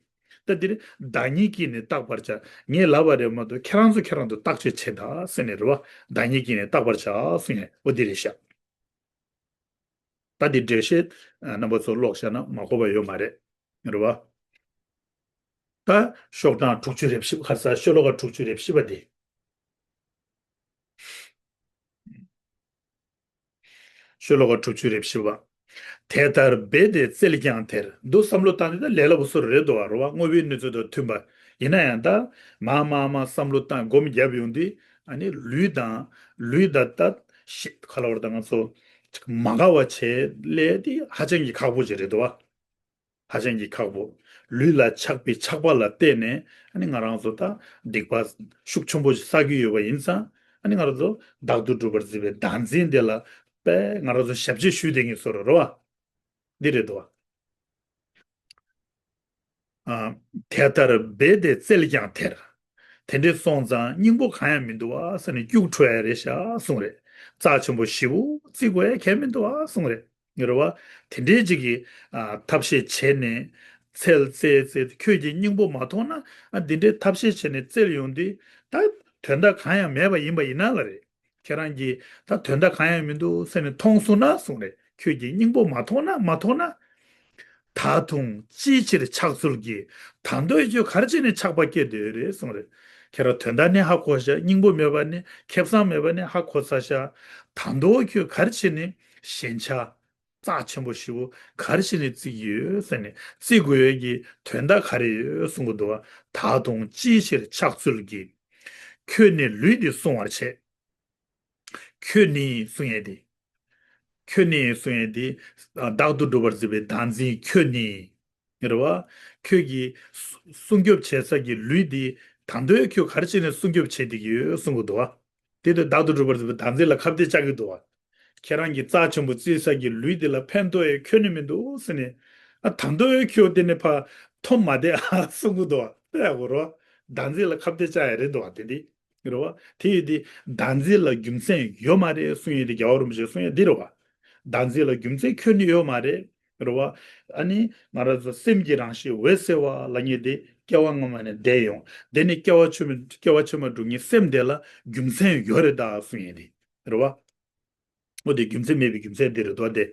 ད་འདིར་བདག་ཉིད་ཀྱིས་ནི་བརྟག་པར་བྱ། ངས་ལབ་པ་རེད་མ་གཏོགས། ཁྱེད་རང་ཚོ་ཁྱེད་རང་ཚོ་བརྟག་དཔྱད་བྱེད་ད་ཟེར་ནས་རེད་བ། བདག་ཉིད་ཀྱིས་ནི་བརྟག་པར་བྱ་གསུངས་ཡ། འོ་འདི་རེད་ཤག་ད་འདི་འགྲེལ་བཤད་རྣམ་པ་ཚོ་ཀློག་བཞག་ན་མ་གོ་བ་ཡོད་མ་རེད། རེད་བ། ད་ཤོག་གྲངས་དྲུག་ཅུ་རེ་བཞི་པ། ཁ་ས་ཤོ་ལོ་ཀ་དྲུག་ཅུ་རེ་བཞི་པ་དེ། ཤོ་ལོ་ཀ་དྲུག་ཅུ་རེ་བཞི་པ། དེ་ལྟར་འབད་དེ་བཙལ་ཀྱང་དེར། འདུག་བསམ་བློ་བཏང་དེ་ད་ལས་སླ་པོ་སུ་རེད་འདུག་བ། རེད་བ། དངོས་པོའི་གནས་ཚུལ་དང་མཐུན་པ། ཡིན་ན་ཡང་ད་མ་མ་མ་བསམ་བློ་བཏང་སྒོམ་བརྒྱབ་ཡོང་དུས། ཨ་ནི་ལུས་དང་། ལུས་དང་ད་ཤི་ཁ་ལ་བར་དང་ང་ཚོ་མ་དགའ་བ་བྱེད་ལས་དེ་ཧ་ཅང་གི་ཁག་པོ་ཅིག་རེད་འདུག་བ། ཧ་ཅང་གི་ཁག་པོ། ལུས་ལ་ཆགས་པའི་ཆགས་པ་ལ་བརྟེན་ནས་ཨ་ནི་ང་རང་ཚོ་ད་སྡིག་པ་ཤུགས་ཆེན་པོ་ཞིག་བསགས་ཀྱི་ཡོད་པ་ཡིན་ཙང་། ཨ་ནི་ང་རང་ཚོ་བདག་ཏུ་སྒྲུབ་པར་བརྩི་བའི་བདག་འཛིན་དེ་ལ་དཔེ་ང་རང་ཚོ་ཞབས་ཕྱི་ཞུས་བསྡད་མཁན་བཟོ་འདྲ་རེད་བ། འདི་རེད་དོ། ཨ། དེ་ལྟར་འབད་དེ་བཙལ་ཀྱང་དེར། དེ་འདྲ་སོང་ཙང་སྙིང་པོ་གང་ཡང་མི་འདུག་བ་ཟེར་ནས་སྐྱུག་བྲོ་ཡ་རེད་ཤག་གསུངས་རེད། རྩ་ཆེན་པོ་ཞེ་པོ་བརྩི་དགོས་ཡ་གང་ཡང་མི་འདུག་བ་གསུངས་རེད། རེད་བ། དེ་འདྲའི་ཅིག་གི། ཨ། ཐབས་ཤེས་བྱས་ནས་འཚོལ་འཚོལ་འཚོལ། ཁྱོད་ཀྱིས་སྙིང་པོ་མ་མཐོང་ན། ཨ། འདི་འདྲའི་ཐབས་ཤེས་བྱས་ནས་འཚོལ་ཡོང་དུས། ད་དོན་དག་གང་ཡང་མེད་པ་ཡིན་པ་ཡིན་ན་ལ་རེད། ཁྱེད་རང་གིས་ད་དོན་དག་གང་ཡང་མི་འདུག་ཟེར་ནས་མཐོང་སོང་ན་གསུངས་རེད། ཁྱོད་ཀྱིས་སྙིང་པོ་མ་མཐོང་ན། མ་མཐོང་ན། ད་དུང་ཅིའི་ཕྱིར་ཆགས་ཚུལ་གྱིས། ད་དུང་ཁྱོད་ག་རེ་བྱས་ནས་ཆགས་པ་སྐྱེ་བསྡད་ཡོད་རེད་གསུངས་རེད། ཁྱེད་རང་དོན་དག་ནི་ཧ་གོ་ཤག་སྙིང་པོ་མེད་པ་ནི། ཁེ་བཟང་མེད་པ་ནི་ཧ་གོ་ཚར་ཤག་ད་དུང་ཁྱོད་ག་རེ་བྱས་ནས་ཞེན་ཆགས་རྩ་ཆེན་པོ་ཞེ་པོ་ག་རེ་བྱས་ནས་བརྩི་གི་ཡོད་ཟེར་ནས། བརྩི་དགོས་ཡས་ཀྱི་དོན་དག་ག་རེ་ཡོད་གསུང་གི་འདུག་བ། ད་དུང་ཅིའི་ཕྱིར་ཆགས་ཚུལ་གྱིས། ཁྱོད་ནི་ལུས་འདི་བསྲུང་བར་བྱེད། ཁྱོད་ནི་གསུང་ཡས་དེ། ཁྱོད་ནི་གསུང་ཡས་དེ། བདག་ཏུ་སྒྲུབ་པར་བརྩི་བའི་བདག་འཛིན་ཁྱོད་ནི། རེད་བ། ཁྱོད་ཀྱིས་སྲུང་སྐྱོབ་བྱེད་ས་ཀྱི་ལུས་འདི། ད་དུང་ཁྱོད་ག་རེ་བྱས་ནས་སྲུང་སྐྱོབ་བྱེད་བསྡད་ཀྱི་ཡོད་གསུང་གི་འདུག་བ། དེ་དུས་བདག་ཏུ་སྒྲུབ་པར་བརྩི་བའི་བདག་འཛིན་ལ་ཁ་གཏད་བཅག་གི་འདུག་བ། ཁྱེད་རང་གི་རྩ་ཆེན་པོ་བརྩི་ས་ཀྱི་ལུས་འདི་ལ་ཕན་ཐོགས་ཡས་ཁྱོད་ནི་མི་འདུག་ཟེར་ནས། ཨ། ད་དུང་ཁྱོད་དེ་ནས་ཕར་འཐོམ་མ་བསྡད་ཨ་གསུང་གི་འདུག་བ། དཔེ་ཡག་པོ་རེད་བ། བདག་འཛིན་ལ་ཁ་གཏད་བཅག་ཡས་རེད་འདུག་བ། དེ་འདི། རེད་བ། དེ་ཡིན་དུས་བདག་འཛིན་ལ་རྒྱུ་མཚན་ཡོད་མ་རེད་གསུང་ཡས་དེ། རྒྱལ་བ་རིན་པོ་ཆེས་གསུང་ཡས་འདི་རེད་བ། བདག་འཛིན་ལ་རྒྱུ་མཚན་ཁྱོན་ནས་ཡོད་མ་རེད། རེད་བ། ཨ་ནི་ང་རང་ཚོ་སེམས་ཀྱི་རང་བཞིན་འོད་གསལ་བ་ལབ་མཁན་དེ་སྐྱེ་བ་སྔ་མ་ནས་འདས་ཡོང་། དེ་ནི་སྐྱེ་བ་ཕྱི་མ། སྐྱེ་བ་ཕྱི་མ་འགྲོ་མཁན་སེམས་དེ་ལ་རྒྱུ་མཚན་ཡོད་རེད་ད་གསུང་ཡས་དེ། རེད་བ། འོ་དེ་རྒྱུ་མཚན་མེད་པའི་རྒྱུ་མཚན་འདི་རེད་དོ། དེ་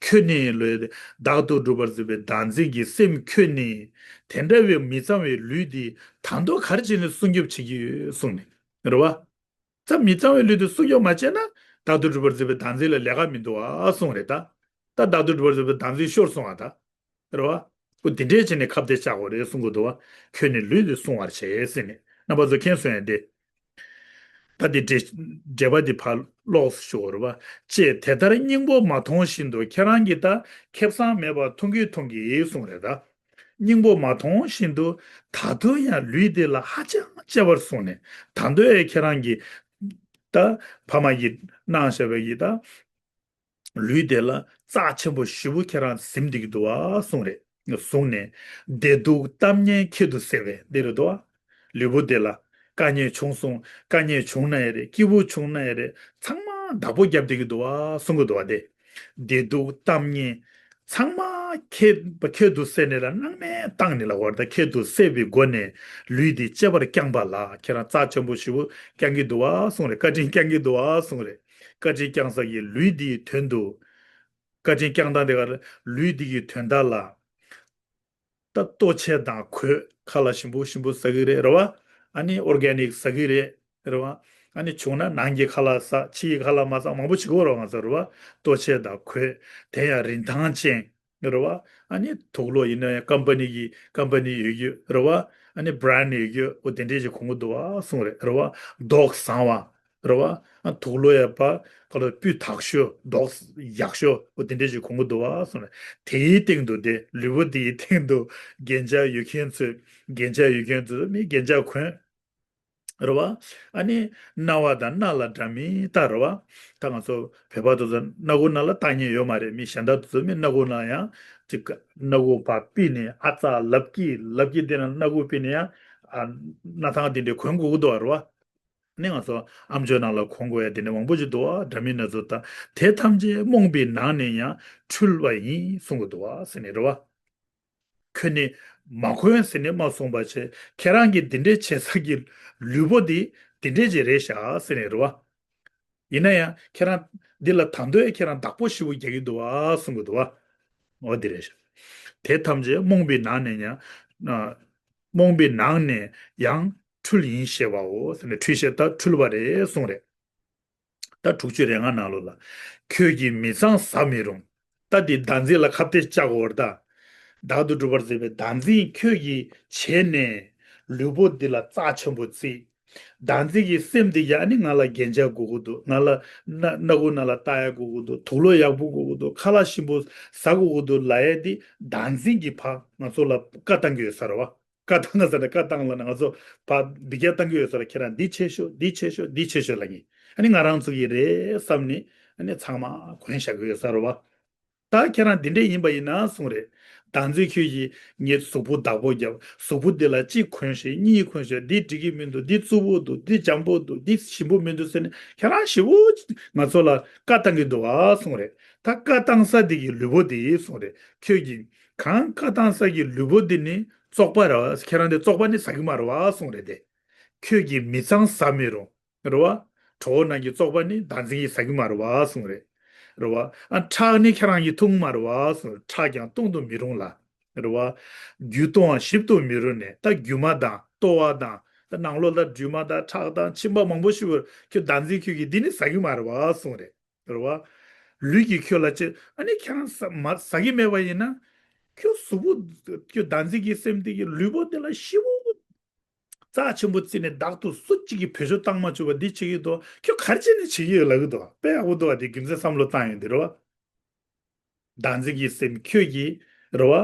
ཁྱོད་ནི་ལུས་དེ། བདག་ཏུ་སྒྲུབ་པར་བརྩི་བའི་བདག་འཛིན་གྱི་སེམས་ཁྱོད་ནི། དེ་འདྲ་བའི་མི་གཙང་བའི་ལུས་འདི་ད་དུང་ག་རེ་བྱས་ནས་སྲུང་སྐྱོབ་བྱེད་ཀྱི་ཡོད་གསུངས་ནས། རེད་བ། ད་མི་གཙང་བའི་ལུས་འདི་སྲུང་སྐྱོབ་མ་བྱས་ན། བདག་ཏུ་སྒྲུབ་པར་བརྩི་བའི་བདག་འཛིན་ལ་ལས་ཀ་མི་འདུག་ཨ་གསུངས་རེད་ད། ད་བདག་ཏུ་སྒྲུབ་པར་བརྩི་བའི་བདག་འཛིན་ཤོར་སོང་ཨ་ད། རེད་བ། ཁོ་དེ་འདྲས་བྱས་ནས་ཁ་གཏད་བཅག་དགོས་རེད་གསུང་གི་འདུག་བ། ཁྱོད་ནི་ལུས་འདི་བསྲུང་བར་བྱེད་ཟེར་ནས། རྣམ་པ་ཚོ་མཁྱེན་སོང་ཡ་དེ། ད་དེ་འགྲེལ། འགྲེལ་པ་འདི་ཕར་ཀློགས་ཤོག་རེད་བ། ཅེས་དེ་ལྟར་སྙིང་པོ་མ་མཐོང་བཞིན་དུ། ཁྱེད་རང་གིས་ད་ཁེ་བཟང་མེད་པ་མཐོང་གིན་མཐོང་གིན་གསུང་རེད་ད། སྙིང་པོ་མ་མཐོང་བཞིན་དུ། ད་དུང་ཡང་ལུས་འདི་ལ་ཧ་ཅང་གཅེས་པར་བཟུང་ནས། ད་དུང་ཡང་ཁྱེད་རང་གིས་ད་ཕ་མ་གིས་གནང་བཞག་པའི་གི་ད། ལུས་དེ་ལ་རྩ་ཆེན་པོ་ཞེ་པོ་ཁྱེད་རང་ཟིན་བསྡད་ཀྱི་འདུག་བ་གསུངས་རེད། གསུངས་ནས། བདེ་སྡུག་གཏམ་སྙན་ཁྱད་དུ་གསོད་པའི་འདི་རེད་དོ། ལུས་པོ་དེ་ལ་དཀའ་ངལ་བྱུང་སོང་། དཀའ་ངལ་བྱུང་ན་ཡང་རེད། སྐྱིད་པོ་བྱུང་ན་ཡང་རེད། ཚང་མ་བདག་པོ་བརྒྱབ་བསྡད་ཀྱི་འདུག་བ་གསུང་གི་འདུག་བ་དེ། བདེ་སྡུག་གཏམ་ངན་ཚང་མ་ཁྱད་ཁྱད་དུ་བསད་ནས་ལ། སྣང་མེད་བཏང་ནས་ལ། བར་ད་ཁྱད་དུ་བསད་པའི་སྒོ་ནས་ལུས་འདི་གཅེས་པར་བསྐྱངས་པ་ལ། ཁྱེད་རང་རྩ་ཆེན་པོ་ཞེ་པོ་བསྐྱང་གི་འདུག་བ་གསུང་རེད། བཀའ་དྲིན་བསྐྱང་གི་འདུག་བ་གསུང་རེད། བཀའ་དྲིན་བསྐྱངས་ས་ཀྱི་ལུས་འདིའི་དོན་དུ། བཀའ་དྲིན་བསྐྱངས་སྟངས་དེ་ག་ལ། ལུས་འདི་གི་དོན་དག་ལ། ད་ལྟོ་ཆས་དང་གོས། ཁ་ལག་ཞིམ་པོ་ཞིམ་པོ་ཟ་གི་རེད། རེད་བ། ཨ་ནི་ཨོར་གེ་ནིག་ཟ་གི་རེད། རེད་བ། ཨ་ནི་བྱུང་ན་ནང་གི་ཁ་ལག་ཟ། ཕྱི་གི་ཁ་ལག་མ་ཟ། མང་པོ་བྱེད་ཀྱི་ཡོད་རེད་བ་ང་ཚོ། རེད་བ། ལྟོ་ཆས་དང་གོས། དེ་ཡང་རིན་ཐང་ཅན། རེད་བ། ཨ་ནི་དུག་ལོག་ཡིན་ན་ཡང་ཀམ་པ་ནི་གི་ཀམ་པ་ནི་ཡོད་རྒྱུ། རེད་བ། ཨ་ནི་བྷ་རན་ཌི་ཡོད་རྒྱུ། འོ་དེ་འདྲས་ཞིག་གོན་གྱི་འདུག་བ་གསུངས་རེད། རེད་བ། མདོག་བཟང་བ། རེད་བ། ཨ་དུག་ལོག་ཡ་པ་ག་ལ་སྤུས་དག་ཤོས། མདོག་ཡག་ཤོས། འོ་དེ་འདྲས་ཞིག་གོན་གྱི་འདུག་བ་གསུངས་རེད། དེའི་སྟེང་དུ་དེ་ལུས་པོ་དེའི་སྟེང་དུ་རྒྱན་ཆ་ཡོད་མཁན་ཚོས། རྒྱན་ཆ་ཡོད་མཁན་ཚོས་མི་རྒྱན་ཆ་གོན། རེད་བ། ཨ་ནི་རྣ་བ་དང་སྣ་ལ་འདྲ་མིན་བཏགས། རེད་བ། ད་ང་ཚོ་བོད་པ་དེ་ཚོ་སྣ་ཁུག་ནང་ལ་བཏགས་མཁན་ཡོད་མ་རེད། མི་གཞན་དག་དེ་ཚོ་མི་སྣ་ཁུག་ནང་ཡང་ཅིག་སྣ་ཁུག་ཕར་ཕུད་ནས། ཨ་ཙ་ལབ་ཀྱི་ལབ་ཀྱི་དེ་ན་སྣ་ཁུག་ཕུད་ནས་ཡང་ཨ་སྣ་ཐང་དེ་འདྲས་གོན་དགོས་ཀྱི་འདུག་བ། རེད་བ། ནི་ང་ཚོ་ཨམ་ཅོག་ནང་ལ་གོན་དགོས་ཡ་དེ་འདྲས་མང་པོ་ཅིག་འདུག་བ། འདྲ་མིན་སྣ་ཚོགས་དང་། དེ་ཐམས་ཅད་རྨོངས་པའི་ནང་ནས་ཡང་འཁྲུལ་བ་ཡིན་གསུང་གི་འདུག་བ་ཟེར་ནས། རེད་བ། ཁྱོད་ནི་མ་གོན་ཟེར་ནས་མ་གསུངས་པ་བྱས། ཁྱེད་རང་གིས་འདི་འདྲས་བྱེད་ས་ཀྱི་ལུས་པོ་འདི་འདི་འདྲས་ཅིག་རེད་ཤག་ཟེར་ནས། རེད་བ། ཡིན་ན་ཡང་ཁྱེད་རང་འདི་ལ་ད་དུང་ཡང་ཁྱེད་རང་བདག་པོ་ཞེ་པོ་རྒྱག་གི་འདུག་བ་གསུང་གི་འདུག་བ། འོ་འདི་རེད་ཤག་དེ་ཐམས་ཅད་རྨོངས་པའི་ནང་ནས་ཡང་། རྨོངས་པའི་ནང་ནས་ཡང་འཁྲུལ་ཡིན་ཞེས་པའོ་ཟེར་ནས། འཁྲུལ་ཞེས་ད་འཁྲུལ་བ་རེད་གསུངས་རེད། ད་དྲུག་ཅུ་རེ་ལྔ་ནང་ལོགས་ལ། ཁྱོད་ཀྱིས་མི་ཚངས་བཟའ་མི་རུང་། ད་འདི་བདག་འཛིན་ལ་ཁ་གཏད་བཅག་དགོས་རེད་ད། བདག་ཏུ་གྲུབ་པར་བྱེད་པའི་བདག་འཛིན་ཁྱོད་ཀྱིས་བྱས་ནས། ལུས་པོ་འདི་ལ་རྩ་ཆེན་པོ་བརྩིས། བདག་འཛིན་གྱི་སེམས་འདི་ཡང་ནི་ང་ལ་རྒྱན་ཆ་དགོས་ཀྱི་འདུག་ང་ལ་སྣ་སྣ་ཁུག་ནང་ལ་བཏགས་ཡ་དགོས་ཀྱི་འདུག་དུག་ལོག་ཡག་པོ་དགོས་ཀྱི་འདུག་ཁ་ལག་ཞིམ་པོ་ཟ་དགོས་ཀྱི་འདུག་ལབ་ཡ་འདི་བདག་འཛིན་གྱིས་ཕར་ང་ཚོ་ལ་བཀའ་བཏང་གི་ཡོད་ས་རེད་བ། བཀའ་བཏང་ས་ནས་བཀའ་བཏང་ལ་ནི་ང་ཚོ་ཕར་འདི་སྐད་བཏང་གི་ཡོད་ས་རེད། ཁྱེད་རང་འདི་བྱེད་ཤོག་འདི་བྱེད་ཤོག་འདི་བྱེད་ཤོག་ལབ་ཡིན། ཨ་ནི་ང་རང་ཚོ་གི་རེད་བསམ་ནས། ཨ་ནི་ཚང་མ་གོན་བཞག་གི་ཡོད་ས་རེད་བ། ད་ཁྱེད་རང་འདི་འདྲས་ཡིན་པ་ཡིན་ན་གསུངས་རེད། བདག་འཛིན་ཁྱོད་ཀྱིས་ངའི་གཟུགས་པོ་བདག་པོ་རྒྱབ། གཟུགས་པོ་འདི་ལ་གཅིག་གོན་ཤོག་གཉིས་གོན་ཤོག་འདི་འགྲིག་གི་མི་འདུག་འདི་རྩུབ་པོ་འདུག་འདི་འཇམ་པོ་འདུག་འདི་ཞིམ་པོ་མི་འདུག་ཟེར་ནས་ཁྱེད་རང་ཞེ་པོ་ང་ཚོ་ལ་བཀའ་བཏང་གི་འདུག་ཨ་གསུངས་རེད། ད་བཀའ་བཏང་ས་འདི་གི་ལུས་པོ་འདི་གསུངས་རེད། ཁྱོད་ཀྱིས་གང་བཀའ་བཏང་ས་གི་ལུས་པོ་འདི་ནི་བཙོག་པ་རེད་བ། ཁྱེད་རང་འདི་བཙོག་པ་ནི་ཟ་གི་མ་རེད་བ་གསུངས་རེད་དེ། ཁྱོད་ཀྱིས་མི་ཚངས་བཟའ་མི་རུང་། རེད་བ། གྲོགས་པོ་རྣམས་ཀྱི་བཙོག་པ་ནི་བདག་འཛིན་གྱིས་ཟ་གི་མ་རེད་བ་གསུངས་རེད། རེད་བ། ཨ་ཁྲག་ནི་ཁྱེད་རང་གིས་འཐུང་མ་རེད་བ་གསུངས། ཁྲག་ཀྱང་བཏུང་དུ་མི་རུང་ལ། རེད་བ། རྒྱུ་གཏོང་བ་ཞིབ་ཏུ་མི་རུང་ནས། ད་རྒྱུ་མ་དང་ལྟོ་བ་དང་། ད་ནང་ལོགས་ལ་རྒྱུ་མ་དང་ཁྲག་དང་མཆིན་པ་མང་པོ་ཞིག་ཁྱོད་བདག་འཛིན་ཁྱོད་ཀྱིས་འདི་ནི་ཟ་གི་མ་རེད་བ་གསུངས་རེད། རེད་བ། ལུས་ཀྱིས་ཁྱོད་ལ་ཅི། ཨ་ནི་ཁྱེད་རང་ཟ་མ་ཟ་གི་མེད་པ་ཡིན་ན། ཁྱོད་གཟུགས་པོ། ཁྱོད་བདག་འཛིན་གྱི་སེམས་འདི་གི་ལུས་པོ་འདི་ལ་ཞེ་པོ་རྩ་ཆེན་པོ་བརྩིས་ནས་བདག་ཏུ་སུ་གཅིག་གིས་བེད་སྤྱོད་བཏང་མ་བཅུག་པ་འདི་བྱེད་ཀྱི་འདུག་ཁྱོད་ག་རེ་བྱས་ནས་བྱེད་ཀྱི་ཡོད་ལབ་ཀྱི་འདུག་དཔེ་ཡག་པོ་འདུག་བ། དེ་རྒྱུ་མཚན་བསམ་བློ་བཏང་ཡོང་དུས་རེད་བ། བདག་འཛིན་གྱི་སེམས་ཁྱོད་ཀྱིས་རེད་བ།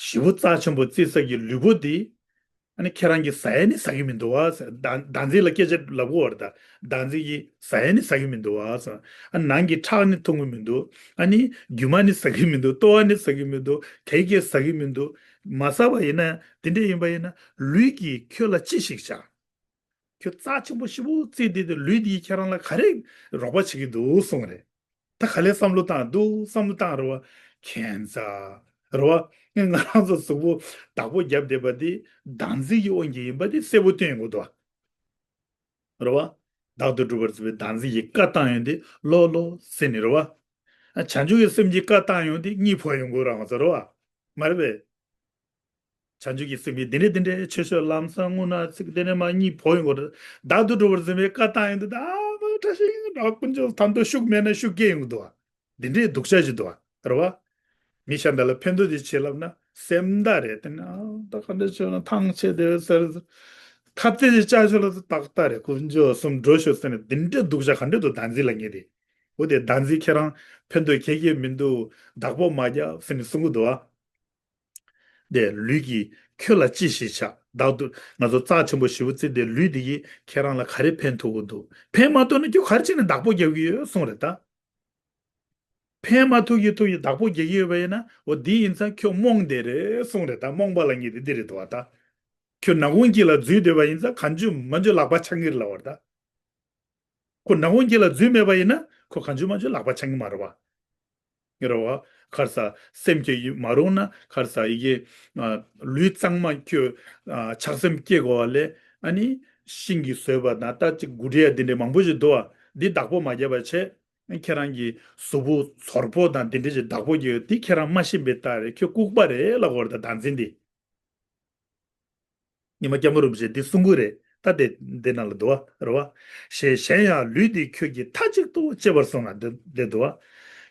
ཞེ་པོ་རྩ་ཆེན་པོ་བརྩི་ས་ཀྱི་ལུས་པོ་འདི། ཨ་ནི་ཁྱེད་རང་གིས་ཟ་ཡ་ནི་ཟ་གི་མི་འདུག་བ་ཟེར། བདག་བདག་འཛིན་ལ་སྐད་ཆ་ལབ་དགོས་བ་རེད་ད། བདག་འཛིན་གྱིས་ཟ་ཡ་ནི་ཟ་གི་མི་འདུག་བ་ཟེར། ཨ་ནང་གི་ཁྲག་ནི་འཐུང་གི་མི་འདུག་ཨ་ནི་རྒྱུ་མ་ནི་ཟ་གི་མི་འདུག་ལྟོ་བ་ནི་ཟ་གི་མི་འདུག་གད་ཀྱིས་ཟ་གི་མི་འདུག་མ་ཟ་བ་ཡིན་ན། དེ་འདྲ་ཡིན་པ་ཡིན་ན་ལུས་ཀྱིས་ཁྱོད་ལ་ཅི་ཞིག་བྱ། ཁྱོད་རྩ་ཆེན་པོ་ཞེ་པོ་བརྩིས་བསྡད་དེ། ལུས་འདིས་ཁྱེད་རང་ལ་ག་རེ་རོགས་པ་བྱེད་ཀྱི་འདུག་གསུངས་རེད། ད་ག་ལེར་བསམ་བློ་བཏང་། འདུག་བསམ་བློ་བཏང་རེད་བ། ཁྱད་མཚར། རེད་བ། ང་རང་ཚོ་གཟུགས་པོ་བདག་པོ་བརྒྱབ་བསྡད་པ་འདི་བདག་འཛིན་གྱི་དབང་གིས་ཡིན་པ་འདི་གསལ་པོ་སྟོན་ཡོང་གི་འདུག་བ། རེད་བ། བདག་ཏུ་གྲུབ་པར་བྱེད་པའི་བདག་འཛིན་གྱིས་བཀའ་བཏང་ཡོང་དུས་ལོ་ལོ་ཟེར་ནས་རེད་བ། བྱང་ཆུབ་ཀྱི་སེམས་ཀྱིས་བཀའ་བཏང་ཡོང་དུས་གཉིད་ཕོག་ཡོང་གི་རེད་བ། ང་ཚོ་རེད་བ། མ་རེད་པས། བྱང་ཆུབ་ཀྱི་སེམས་ཀྱིས་འདི་ནས་འདི་འདྲའི་ཆོས་ཤོད་ལམ་སང་སྔོན་ན་ཚིག་དེ་ནས་མ་གཉིད་ཕོག་ཡོང་གི་རེད། བདག་ཏུ་གྲུབ་པར་བྱེད་པའི་བཀའ་བཏང་ཡོང་དུས། ད་མ་བཀྲ་ཤིས་ར་དཀོན་མཆོག་ད་དུང་ཤུགས་མེད་ན་ཤུགས་སྐྱེ་ཡོང་གི་འདུག་བ། འདི་འདྲའི་སྡུག་ཅག་ཅིག་འདུག་བ། རེད་བ། མི་གཞན་དག་ལ་ཕན་ཐོགས་དེ་བྱེད་ལབ་ན་སེམས་དག་རེད། དེ་ནས་ཨ་ད་ག་འདྲ་བྱས་ན་ཐང་ཆད་དེ་ཟེར། ཁ་གཏད་ཅིག་བཅག་ཆོག་ལ་ཏག་ཏག་རེད། དཀོན་མཆོག་གསུམ་འགྲོ་ཤོག་ཟེར་ནས་འདི་འདྲའི་སྡུག་ཅག་ག་འདྲ་འདུག་བདག་འཛིན་ལབ་མཁན་དེ། འོ་དེ་བདག་འཛིན་ཁྱེད་རང་ཕན་ཐོགས་ག་གེ་མི་འདུག་བདག་པོ་མ་རྒྱབ་ཟེར་ནས་གསུང་གི་འདུག་བ། དེ་ལུས་ཀྱིས་ཁྱོད་ལ་ཅི་ཞིག་བྱ། བདག་ཏུ་ང་ཚོ་རྩ་ཆེན་པོ་ཞེ་པོ་བརྩི་དེ་ལུས་འདི་གིས་ཁྱེད་རང་ལ་ག་རེ་ཕན་ཐོགས་ཀྱི་འདུག་ཕན་མ་ཐོགས་ན་ཁྱོད་ག་རེ་བྱས་ནས་བདག་པོ་རྒྱག་གི་ཡོད་གསུངས་རེད་ད། ཕན་མ་ཐོགས་ཀྱི་ཐོག་གི་བདག་པོ་རྒྱག་གི་ཡོད་པ་ཡིན་ན། འོ་འདི་ཡིན་ཙང་ཁྱོད་རྨོངས་བསྡད་རེད་གསུངས་རེད་ད། རྨོངས་པ་ལབ་མཁན་དེ་འདི་རེད་འདུག་བ་ད། ཁྱོད་ནག་ཁུང་དཀྱིལ་ལ་འཛུལ་བསྡད་པ་ཡིན་ཙང་གང་བྱུང་མང་བྱུང་ལག་པ་འཆང་གི་རེད་ལབ་པ་རེད་ད། ཁོ་ནག་ཁུང་དཀྱིལ་ལ་འཛུལ་མེད་པ་ཡིན་ན་ཁོ་གང་བྱུང་མང་བྱུང་ལག་པ་འཆང་གི་མ་རེད་བ། རེད་བ། ཁར་ས་སེམས་ཀྱི་མ་རུང་ན་ཁར་ས་ཡི་གེ་ཨ་ལུས་གཙང་མ་ཁྱོད་ཨ་ཆགས་སེམས་སྐྱེ་དགོས་པ་ལས་ཨ་ནི་ཤིང་གིས་བཟོས་པ་དང་ད་ཅིག་དགུ་འདྲེ་ཡ་འདི་འདྲའི་མང་པོ་ཞིག་འདུག་བ། འདི་བདག་པོ་མ་བརྒྱབ་པ་བྱས། ཁྱེད་རང་གི་གཟུགས་པོ་ཚོར་པོ་དང་འདི་འདྲ་ཞིག་བདག་པོ་རྒྱག་ཡོད་འདི་ཁྱེད་རང་མ་ཤེས་པའི་རྟགས་རེད། ཁྱོད་ལྐུགས་པ་རེད་ལབ་དགོས་རེད་ད་བདག་འཛིན་འདི། ཉི་མ་སྐྱབས་མགོན་རིན་པོ་ཆེ་འདི་གསུང་གི་རེད་ད་དེ་འདི་ནང་ལ་འདུག་བ་རེད་བ། ཞེས་གཞན་ཡང་ལུས་འདི་ཁྱོད་ཀྱིས་མཐའ་གཅིག་ཏུ་གཅེས་པར་གསུངས་ན་འདི་འདི་འདུག་བ།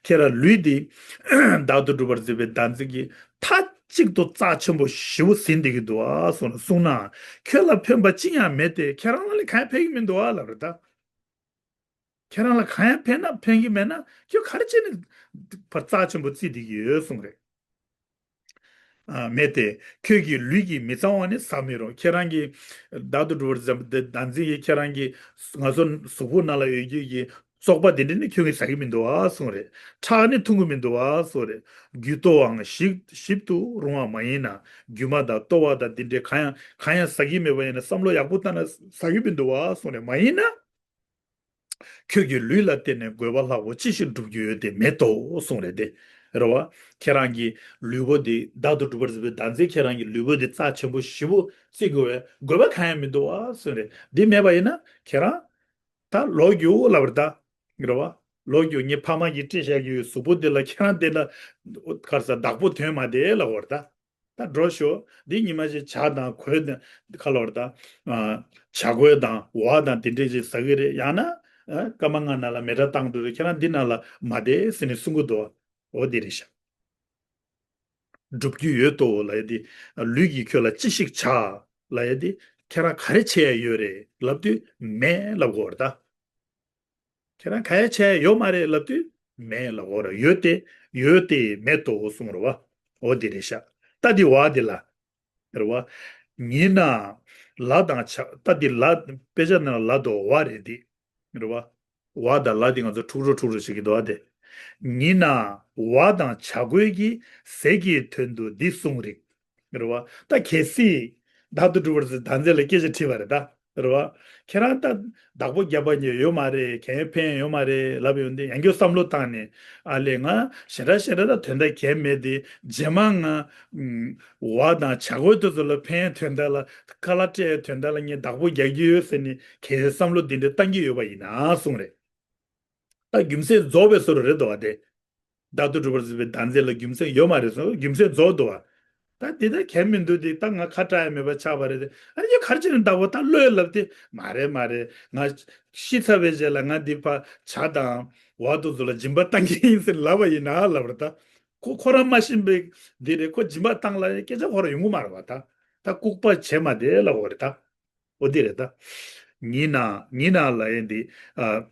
ཁྱེད་རང་ལུས་འདི་བདག་ཏུ་གྲུབ་པར་འཛིན་པའི་བདག་འཛིན་གྱིས་མཐའ་གཅིག་ཏུ་རྩ་ཆེན་པོ་ཞེ་པོ་ཟིན་བསྡད་ཀྱི་འདུག་བ་གསུངས་ན་གསུངས་ན་ཁྱོད་ལ་ཕན་པ་ཅི་ཡང་མེད་དེ་ཁྱེད་རང་ལ་ལས་གང་ཡང་ཕན་གྱི་མི་འདུག་བ་ལབ་རེད་ད། ཁྱེད་རང་ལ་གང་ཡང་ཕན་ན་ཕན་གྱི་མེད་ན་ཁྱོད་ག་རེ་བྱས་ནས་བར་རྩ་ཆེན་པོ་བརྩིས་བསྡད་ཀྱི་ཡོད་གསུངས་རེད། ཨ་མེད་དེ། ཁྱོད་ཀྱི་ལུས་ཀྱིས་མི་གཙང་བ་ནི་ཟ་མི་རུང་། ཁྱེད་རང་གི་བདག་ཏུ་གྲུབ་པར་འཛིན་པའི་བདག་འཛིན་གྱིས་ཁྱེད་རང་གི་ང་ཚོ་གཟུགས་པོ་ནང་ལ་ཡོད་རྒྱུ་གི་བཙོག་པ་དེ་འདྲ་ནི་ཁྱོད་ཀྱིས་ཟ་གི་མི་འདུག་ཨ་གསུངས་རེད། ཁྲག་ནི་འཐུང་གི་མི་འདུག་ཨ་གསུངས་རེད། རྒྱུ་ལྟོ་བའང་ཞིབ་ཞིབ་ཏུ་རུང་བ་མ་ཡིན་ན་རྒྱུ་མ་དང་ལྟོ་བ་དང་དེ་འདྲའི་གང་ཡང་གང་ཡང་ཟ་གི་མེད་པ་ཡིན་ན་བསམ་བློ་ཡག་པོ་བཏང་ན་ཟ་གི་མི་འདུག་ཨ་གསུངས་རེད། མ་ཡིན་ན། ཁྱོད་ཀྱི་ལུས་ལ་བརྟེན་ནས་དགོས་པ་ལྷག་པོ་ཅི་ཞིག་སྒྲུབ་རྒྱུ་ཡོད་དེ་མེད་དོ་གསུངས་རེད་དེ། རེད་བ། ཁྱེད་རང་གི་ལུས་པོ་འདི་བདག་ཏུ་གྲུབ་པར་འཛིན་པའི་བདག་འཛིན་ཁྱེད་རང་གི་ལུས་པོ་འདི་རྩ་ཆེན་པོ་ཞེ་པོ་བརྩི་དགོས་པའི་དགོས་པ་གང་ཡང་མི་འདུག་བ་གསུངས་རེད། འདི་མེད་པ་ཡིན་ན་ཁྱེད་རང་ད་ལོག་རྒྱུ་ལབ་རེད་ད། རེད་བ། ལོག་རྒྱུ་ངའི་ཕ་མ་གིས་སྤྲད་བཞག་རྒྱུ་ཡོད་གཟུགས་པོ་འདི་ལ་ཁྱེད་རང་བསྡད་ན་གར་ས་བདག་པོ་དོན་མ་བསྡད་ལབ་བར་ད། ད་འགྲོ་ཤོག་འདི་ཉི་མ་ཞིག་ཇ་དང་གོས་དང་ཁ་ལོར་དང་། ཇ་གོས་དང་འོ་དང་དེ་འདྲས་ཞིག་ཟ་གི་རེད། ཡང་ན་སྐར་མ་ལྔ་ནང་ལ་མེ་སྲེག་བཏང་འགྲོ་རེད། ཁྱེད་རང་འདི་ནང་ལ་མ་བསྡད་ཟེར་ནས་གསུང་གི་འདུག་འོ་འདི་རེད་ཤག་སྒྲུབ་རྒྱུ་ཡོད་དོ་ལབ་ཡ་འདི། ལུས་ཀྱིས་ཁྱོད་ལ་ཅི་ཞིག་བྱ་ལབ་ཡ་འདི། ཁྱེད་རང་ག་རེ་བྱེད་ཡ་ཡོད་རེད་ལབ་དུས་མེད་ལབ་དགོས་རེད་ད། ཁྱེད་རང་ག་ཡ་ཆ་ཡ་ཡོད་མ་རེད་ལབ་དུས་མེད་ལབ་དགོས་རེད། ཡོད་དེ་ཡོད་དེ་མེད་དོ་གསུངས་རེད་བ། འོ་འདི་རེད་ཤག་ད་འདི་བ་འདི་ལ། རེད་བ། ཉིན་ན་ལ་དང་བྱ་ད་འདི་ལ་དཔེ་ཆ་ནང་ལ་དོ་བ་རེད་འདི། རེད་བ། བ་དང་ལ་འདི་ང་ཚོ་འཁྲུག་རོ་འཁྲུག་རོ་བྱེད་ཀྱི་འདུག་བ་དེ། ཉིན་ན་བ་དང་བྱ་རྒོད་ཀྱིས་ཟས་ཀྱི་དོན་དུ་འདི་གསུངས་རིགས། རེད་བ། ད་གལ་སྲིད་བདག་ཏུ་གྲུབ་པར་བདག་འཛིན་ལ་སྐད་ཆ་དྲིས་པ་རེད་ད། རེད་བ། ཁྱེད་རང་ད་བདག་པོ་རྒྱབ་པ་ཉེ་ཡོད་མ་རེད། གན་ཕན་ཡོད་མ་རེད་ལབ་ཡོང་དུས་ཡང་སྐྱར་བསམ་བློ་བཏང་ནས་ཨ་ལས་ང་ཞེ་དྲག་ཞེ་དྲག་ད་དོན་དག་གན་མེད་དེ་རྗེས་མ་ང་ཨུམ་བ་དང་བྱ་རྒོད་དེ་ཚོ་ལ་ཕན་དོན་དག་ལ་ཁ་ལག་སྤྲད་དོན་དག་ལ་ངས་བདག་པོ་རྒྱག་གི་ཡོད་ཟེར་ནས་གལ་སྲིད་བསམ་བློ་འདི་འདྲ་བཏང་གི་ཡོད་པ་ཡིན་ན་གསུངས་རེད། ད་རྒྱུ་མཚན་རྫོགས་པའི་བཟོ་འདྲ་རེད་འདུག་བ་དེ། བདག་ཏུ་གྲུབ་པར་འཛིན་པའི་བདག་འཛིན་ལ་རྒྱུ་མཚན་ཡོད་མ་རེད་གསུངས། རྒྱུ་མཚན་རྫོགས་འདུག་བ། ད་འདི་ལྟར་གལ་མི་འདུག་སྟེ་ད་ང་ཁ་གྲག་ཡ་མེད་པ་ཆགས་པ་རེད་དེ། ཨ་ནི་ཁར་ཅི་ནས་བདག་པོ་ད་བློས་ལབ་སྟེ་མ་རེད་མ་རེད། ང་ཤི་ཚར་བའི་རྗེས་ལ་ང་འདི་ཕ་བྱ་དང་བ་དུ་ཚོ་ལ་སྦྱིན་པ་བཏང་གི་ཡིན་ཟེར་ལབ་པ་ཡིན་ན་ལབ་རེད་ད། ཁོ་ཁོ་རང་མ་ཤེས་པའི་འདི་རེད། ཁོ་སྦྱིན་པ་བཏང་ལ་སྐད་ཆ་ཁོ་རང་ཡོང་གི་མ་རེད་བ་ད། ད་ལྐུགས་པ་བྱེད་མ་བསྡད་ལབ་པ་རེད་ད། འོ་འདི་རེད་ད། ཉིན་ན་ཉིན་ན་ལབ་ཡ་འདི་ཨ།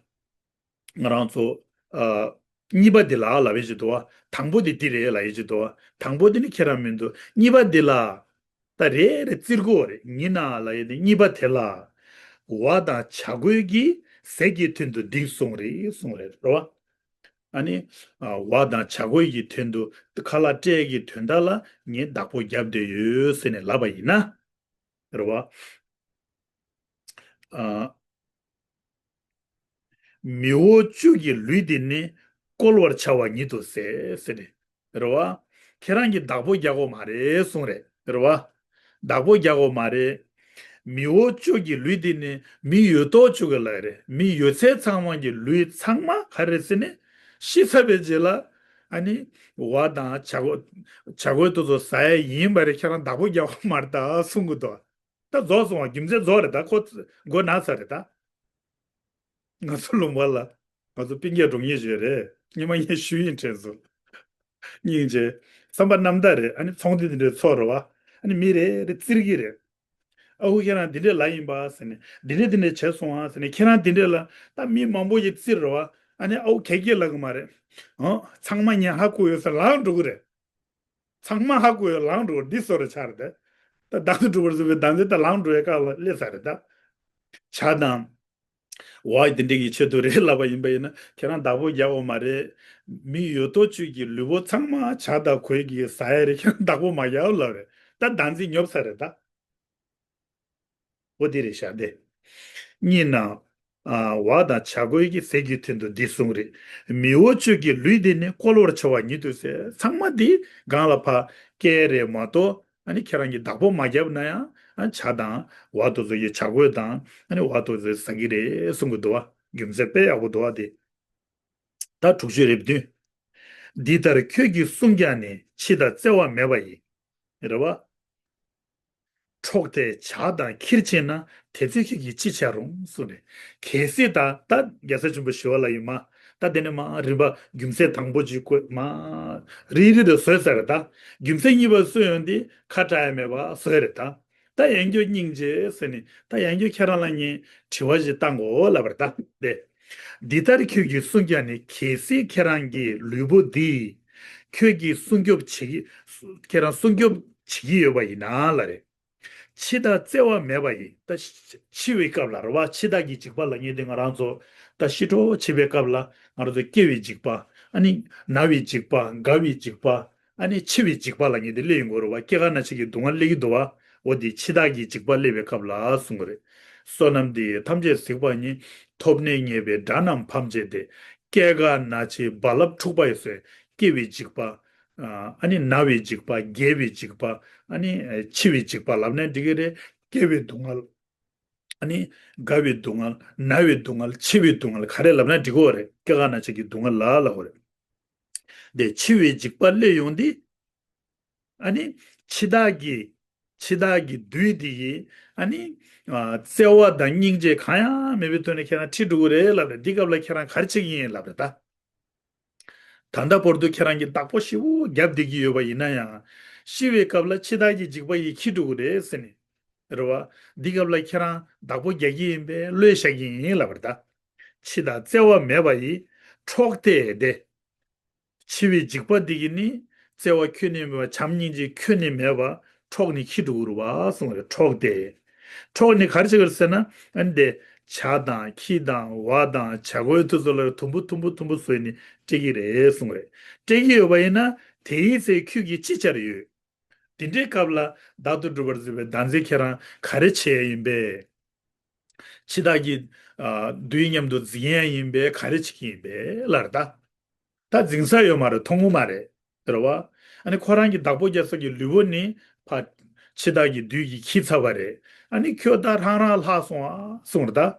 ང་རང་ཚོ་ཨ། གཉིས་པ་འདི་ལ་ལབ་ཡས་ཅིག་འདུག་བ། དང་པོ་འདི་འདི་རེད་ལབ་ཡས་ཅིག་འདུག་བ། དང་པོ་འདི་ནི་ཁྱེད་རང་མི་འདུག་གཉིས་པ་འདི་ལ་ད་རེ་རེ་བཙིར་དགོས་རེད། ཉིན་ན་ལབ་ཡས་འདི་གཉིས་པ་དེ་ལ། བ་དང་བྱ་རྒོད་ཀྱིས་ཟས་ཀྱི་དོན་དུ་འདི་གསུངས་རེད་གསུངས་རེད་རེད་བ། ཨ་ནི་ཨ། བ་དང་བྱ་རྒོད་ཀྱི་དོན་དུ་ཁ་ལག་སྤྲད་ཀྱི་དོན་དག་ལ་ངས་བདག་པོ་བརྒྱབ་བསྡད་ཡོད་ཟེར་ནས་ལབ་པ་ཡིན་ན། རེད་བ། ཨ། མི་འོ་བཅུ་གི་ལུས་འདི་ནི་བཀོལ་བར་བྱ་བ་ཉིད་དུ་ཟད་ཟེར་ནས། རེད་བ། ཁྱེད་རང་གིས་བདག་པོ་རྒྱག་དགོས་མ་རེད་གསུངས་རེད། རེད་བ། བདག་པོ་རྒྱག་དགོས་མ་རེད། མི་འོ་བཅུ་གི་ལུས་འདི་ནི་མི་ཡོད་དོ་བཅུ་གི་ལ་རེད། མི་ཡོད་ཚད་ཚང་མ་གི་ལུས་ཚང་མ་ག་རེ་ཟེར་ནས་ཤི་ཚར་བའི་རྗེས་ལ་ཨ་ནི་བ་དང་བྱ་རྒོད་བྱ་རྒོད་དེ་ཚོ་ཟ་ཡ་ཡིན་པ་རེད། ཁྱེད་རང་བདག་པོ་རྒྱག་དགོས་མ་རེད་ད་གསུང་གི་འདུག་ད་རྫོགས་སོང་བ། རྒྱུ་མཚན་རྫོགས་རེད་ད། ཁོ་མགོ་ན་ཚར་རེད་ད། ང་ཚོ་ལུང་པ་ལ་ང་ཚོ་སྤུན་ཀྱག་འགྲོ་ངེས་བྱོས་རེད། སྙིང་མ་ངས་ཞུ་ཡིན་དྲན་སོང་། སྙིང་རྗེ། བསམ་པ་རྣམ་དག་རེད། ཨ་ནི་ཚོང་འདི་འདི་འདྲའི་ཚོགས་རེད་བ། ཨ་ནི་མི་རེ་རེ་བཙིར་གི་རེད། ཨ་ཁུ་ཁྱེད་རང་འདི་འདྲས་ལ་ཡིན་པ་ཟེར་ནས་འདི་འདྲས་འདི་འདྲས་བྱས་སོང་ཨ་ཟེར་ནས་ཁྱེད་རང་འདི་འདྲས་ལ་ད་མི་མང་པོ་ཡི་བཙིར་རེད་བ། ཨ་ནི་ཨ་ཁུ་གེ་གེ་ལ་གི་མ་རེད། ཨང་ཚང་མ་ཉན་ཧ་གོ་ཡོད་ས་ལངས་འགྲོ་གི་རེད། ཚང་མ་ཧ་གོ་ཡོད་ལངས་འགྲོ་འདི་བཟོ་རུ་ཆགས་རེད་ད། ད་བདག་ཏུ་གྲུབ་པར་བཟོ་བའི་བདག་འཛིན་ད་ལངས་འགྲོ་ཡའི་སྐབས་ལ་སླེབས་ས་རེད་ད། བྱ་དང་། བ་འདི་འདྲ་གི་ཆེད་དུ་རེད་ལབ་པ་ཡིན་པ་ཡིན་ན་ཁྱེད་རང་བདག་པོ་རྒྱག་འོ་མ་རེད། མི་ཡོད་དོ་བཅུད་ཀྱི་ལུས་པོ་ཚང་མ་བྱ་དང་གོས་ཀྱིས་ཟ་ཡ་རེད། ཁྱེད་རང་བདག་པོ་མ་རྒྱག་ལབ་རེད། ད་བདག་འཛིན་ཉོབ་ས་རེད་ད། འོ་འདི་རེད་ཤག་སྟེ། གཉིས་ན། ཨ། བ་དང་བྱ་རྒོད་ཀྱི་ཟས་ཀྱི་དོན་དུ་འདི་གསུངས་རེད། མི་འོ་ཅོད་ཀྱི་ལུས་འདི་ནི་བཀོལ་བར་བྱ་བ་ཉིད་དུ་ཟད། ཚང་མ་འདི་སྒང་ལ་ཕར་བཀལ་རེད་མ་གཏོགས། ཨ་ནི་ཁྱེད་རང་གིས་བདག་པོ་མ་བརྒྱབ་ན་ཡང་། ཨ། བྱ་དང་བ་དེ་ཚོ་ཡི་བྱ་རྒོད་དང་། ཨ་ནི་བ་དེ་ཚོ་ཟ་གི་རེད་གསུང་གི་འདུག་བ། རྒྱུ་མཚན་དཔེ་ཡག་པོ་འདུག་བ་དེ། ད་དྲུག་ཅུ་རེ་བདུན། འདི་ལྟར་ཁྱོད་ཀྱིས་བསྲུང་ཀྱང་ནི། འཆི་བདག་བརྩེ་བ་མེད་པ་ཡིས། རེད་བ། འཕྲོག་སྟེ་བྱ་དང་ཁྱིར་བྱེད་ན། དེ་ཚེ་ཁྱོད་ཀྱིས་ཅི་བྱ་རུང་གསུངས་ནས། གལ་སྲིད་ད་ད་རྒྱལ་སྲས་ཆེན་པོ་ཞི་བ་ལྷ་ཡིས་མ། ད་དེ་ནས་མ་རིམ་པ་རྒྱུ་མཚན་དང་པོ་ཅིག་བཀོད་མ། རིལ་རིལ་དུ་བཟོས་ཚར་རེད་ད། རྒྱུ་མཚན་གཉིས་པ་གསུངས་ཡོང་དུས་ཁ་བྲལ་ཡ་མེད་པ་བཟོས་རེད་ད། ད་ཡང་བསྐྱར་སྙིང་རྗེ་ཟེར་ནས། ད་ཡང་བསྐྱར་ཁྱེད་རང་ལ་ངས་དྲི་བ་ཞིག་བཏང་གོ་ལབ་པ་རེད་ད། དེ། འདི་ལྟར་ཁྱོད་ཀྱིས་བསྲུང་ཀྱང་ནི། གལ་སྲིད་ཁྱེད་རང་གི་ལུས་པོ་འདི་ཁྱོད་ཀྱིས་སྲུང་སྐྱོབ་བྱེད་ཀྱི། ཁྱེད་རང་སྲུང་སྐྱོབ་བྱེད་ཀྱི་ཡོད་པ་ཡིན་ན་ལབ་རེད། འཆི་བདག་བརྩེ་བ་མེད་པ་ཡིས། ད་འཆི་བའི་སྐབས་ལ་རེད་བ། འཆི་བདག་གི་འཇིགས་པ་ལབ་མཁན་དེ་ང་རང་ཚོ་ད་ཤི་འགྲོ་བྱེད་པའི་སྐབས་ལ་ང་རང་ཚོ་སྐྱེ་བའི་འཇིགས་པ། ཨ་ནི་ན་བའི་འཇིགས་པ། རྒ་བའི་འཇིགས་པ། ཨ་ནི་འཆི་བའི་འཇིགས་པ་ལབ་མཁན་དེ་སླེབས་ཡོང་གི་རེད་བ། སྐྱེ་རྒ་ན་འཆི་གི་སྡུག་བསྔལ་སླེབས་ཀྱི་འདུག་བ། འོ་དེ་འཆི་བདག་གི་འཇིགས་པ་སླེབས་པའི་སྐབས་ལ་གསུང་གི་རེད། བསོད་ནམས་འདི་ཡིས་ཐམས་ཅད་གཟིགས་པ་ཉིད། ཐོབ་ནས་ཉེས་པའི་དགྲ་རྣམས་ཕམ་བྱས་ཏེ། སྐྱེ་རྒ་ན་འཆིའི་རྦ་རླབས་འཁྲུགས་པ་ཡི་ཟེར། སྐྱེ་བའི་འཇིགས་པ། ཨ་ནི་ན་བའི་འཇིགས་པ། རྒས་པའི་འཇིགས་པ། ཨ་ནི་འཆི་བའི་འཇིགས་པ་ལབ་ནས་འགྲིག་གི་རེད། སྐྱེ་བའི་སྡུག་བསྔལ། ཨ་ནི་རྒ་བའི་སྡུག་བསྔལ། ན་བའི་སྡུག་བསྔལ། འཆི་བའི་སྡུག་བསྔལ་ག་རེ་ལབ་ན་འགྲིག་གི་རེད། སྐྱེ་རྒ་ན་འཆི་གི་སྡུག་བསྔལ་ལ་ལབ་དགོས་རེད། དེ་འཆི་བའི་འཇིགས་པ་སླེབས་ཡོང་དུས། ཨ་ནི་འཆི་བདག་གི། འཆི་བདག་གི་བདུད་འདི་ཡིས། ཨ་ནི་ཨ་བརྩེ་བ་དང་སྙིང་རྗེ་གང་ཡང་མེད་པའི་ཐོག་ནས་ཁྱེད་རང་ཁྲིད་འགྲོ་གི་རེད་ལབ་རེད། འདི་སྐབས་ལ་ཁྱེད་རང་ག་རེ་བྱེད་ཀྱི་ཡིན་ལབ་རེད་ད། ད་ལྟ་བར་དུ་ཁྱེད་རང་གིས་བདག་པོ་ཞེ་པོ་བརྒྱབ་བསྡད་ཀྱི་ཡོད་པ་ཡིན་ན་ཡང་། ཤི་བའི་སྐབས་ལ་འཆི་བདག་གི་འཇིགས་པ་ཡིས་ཁྱེར་འགྲོ་གི་རེད་ཟེར་ནས། རེད་བ། འདི་སྐབས་ལ་ཁྱེད་རང་བདག་པོ་རྒྱག་གི་ཡིན་པས་གློད་བཞག་གི་ཡིན་ལབ་པ་རེད་ད། འཆི་བདག་བརྩེ་བ་མེད་པ་ཡིས། འཕྲོག་སྟེ་དེ། འཆི་བའི་འཇིགས་པ་འདི་གིས་ནི། བརྩེ་བ་ཁྱོན་ནས་མེད་པ། བྱམས་སྙིང་རྗེ་ཁྱོན་ནས་མེད་པ། འཕྲོག་ནས་ཁྱེར་འགྲོ་གི་རེད་བ་གསུངས་རེད། འཕྲོག་སྟེ། འཕྲོག་ནས་ག་རེ་བྱེད་ཀྱི་རེད་ཟེར་ན། ཨ་ནི་དེ་བྱ་དང་ཁྱི་དང་བ་དང་བྱ་རྒོད་དེ་ཚོ་ལ་དུམ་བུ་དུམ་བུ་དུམ་བུ་བཟོས་ནས་སྤྲད་ཀྱི་རེད་གསུངས་རེད། སྤྲད་ཀྱི་ཡོད་པ་ཡིན་ན། དེའི་ཚེ་ཁྱོད་ཀྱིས་ཅི་བྱར་ཡོད། དེ་འདྲའི་སྐབས་ལ་བདག་ཏུ་སྒྲུབ་པར་བརྩོན་པའི་བདག་འཛིན་ཁྱེད་རང་ག་རེ་བྱས་ཡིན་པས། འཆི་བདག་གི་ཨ་བདུད་མཉམ་དུ་འཛིང་ཡ་ཡིན་པས་ག་རེ་བྱེད་ཀྱི་ཡིན་པས་ལབ་རེད་ད། ད་འཛིང་ས་ཡོད་མ་རེད། མཐོང་གི་མ་རེད། རེད་བ། ཨ་ནི་ཁོ་རང་གི་བདག་པོ་རྒྱག་ས་གི་ལུས་པོ་ནི་ཕར་འཆི་བདག་གི་བདུད་ཀྱིས་འཁྱིད་ཚར་བ་རེད། ཨ་ནི་ཁྱོད་ད་རང་རང་ལྷག་སོང་ཨ་གསུངས་རེད་ད།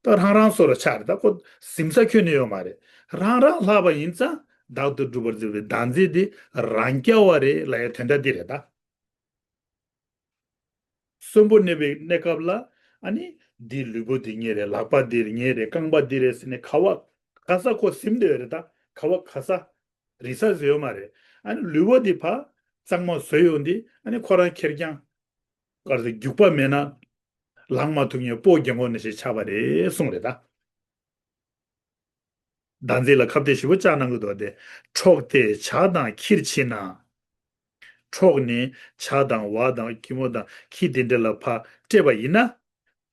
ད་རང་རང་སོ་ར་ཆགས་རེད་ད། ཁོ་འཛིང་ས་ཁྱོན་ནས་ཡོད་མ་རེད། རང་རང་ལྷག་པ་ཡིན་ཙང་བདག་ཏུ་སྒྲུབ་པར་བརྩོན་པའི་བདག་འཛིན་དེ་རང་རྐྱ་བ་རེད་ལབ་ཡ་དོན་དག་འདི་རེད་ད། གསོན་པོ་གནས་པའི་གནས་སྐབས་ལ། ཨ་ནི་འདི་ལུས་པོ་འདི་ངའི་རེད། ལག་པ་འདི་ངའི་རེད། རྐང་པ་འདི་རེད་ཟེར་ནས་ག་བ་ག་ས་ཁོ་ཟིན་བསྡད་ཡོད་རེད་ད། ག་བ་ག་ས་རིལ་ས་ཟེར་ཡོད་མ་རེད། ཨ་ནི་ལུས་པོ་འདི་ཕར་གཙང་མ་བཟོས་ཡོང་དུས། ཨ་ནི་ཁོ་རང་ཁེར་རྐྱང་ག་རེ་ཟེར། རྒྱུག་པ་མེད་ན་ལངས་མ་ཐུབ་མཁན་སྤོ་རྒྱག་མཁན་ནང་བཞིན་ཆགས་པ་རེད་གསུངས་རེད་ད། བདག་འཛིན་ལ་ཁ་གཏད་ཞེ་པོ་བཅག་གནང་གི་འདུག་སྟེ། འཕྲོག་སྟེ་བྱ་དང་ཁྱིར་ཕྱིན་ན། འཕྲོག་ནས་བྱ་དང་བ་དང་ཁྱི་མོ་དང་ཁྱི་དེ་འདྲ་ལ་ཕར་སྤྲད་པ་ཡིན་ན།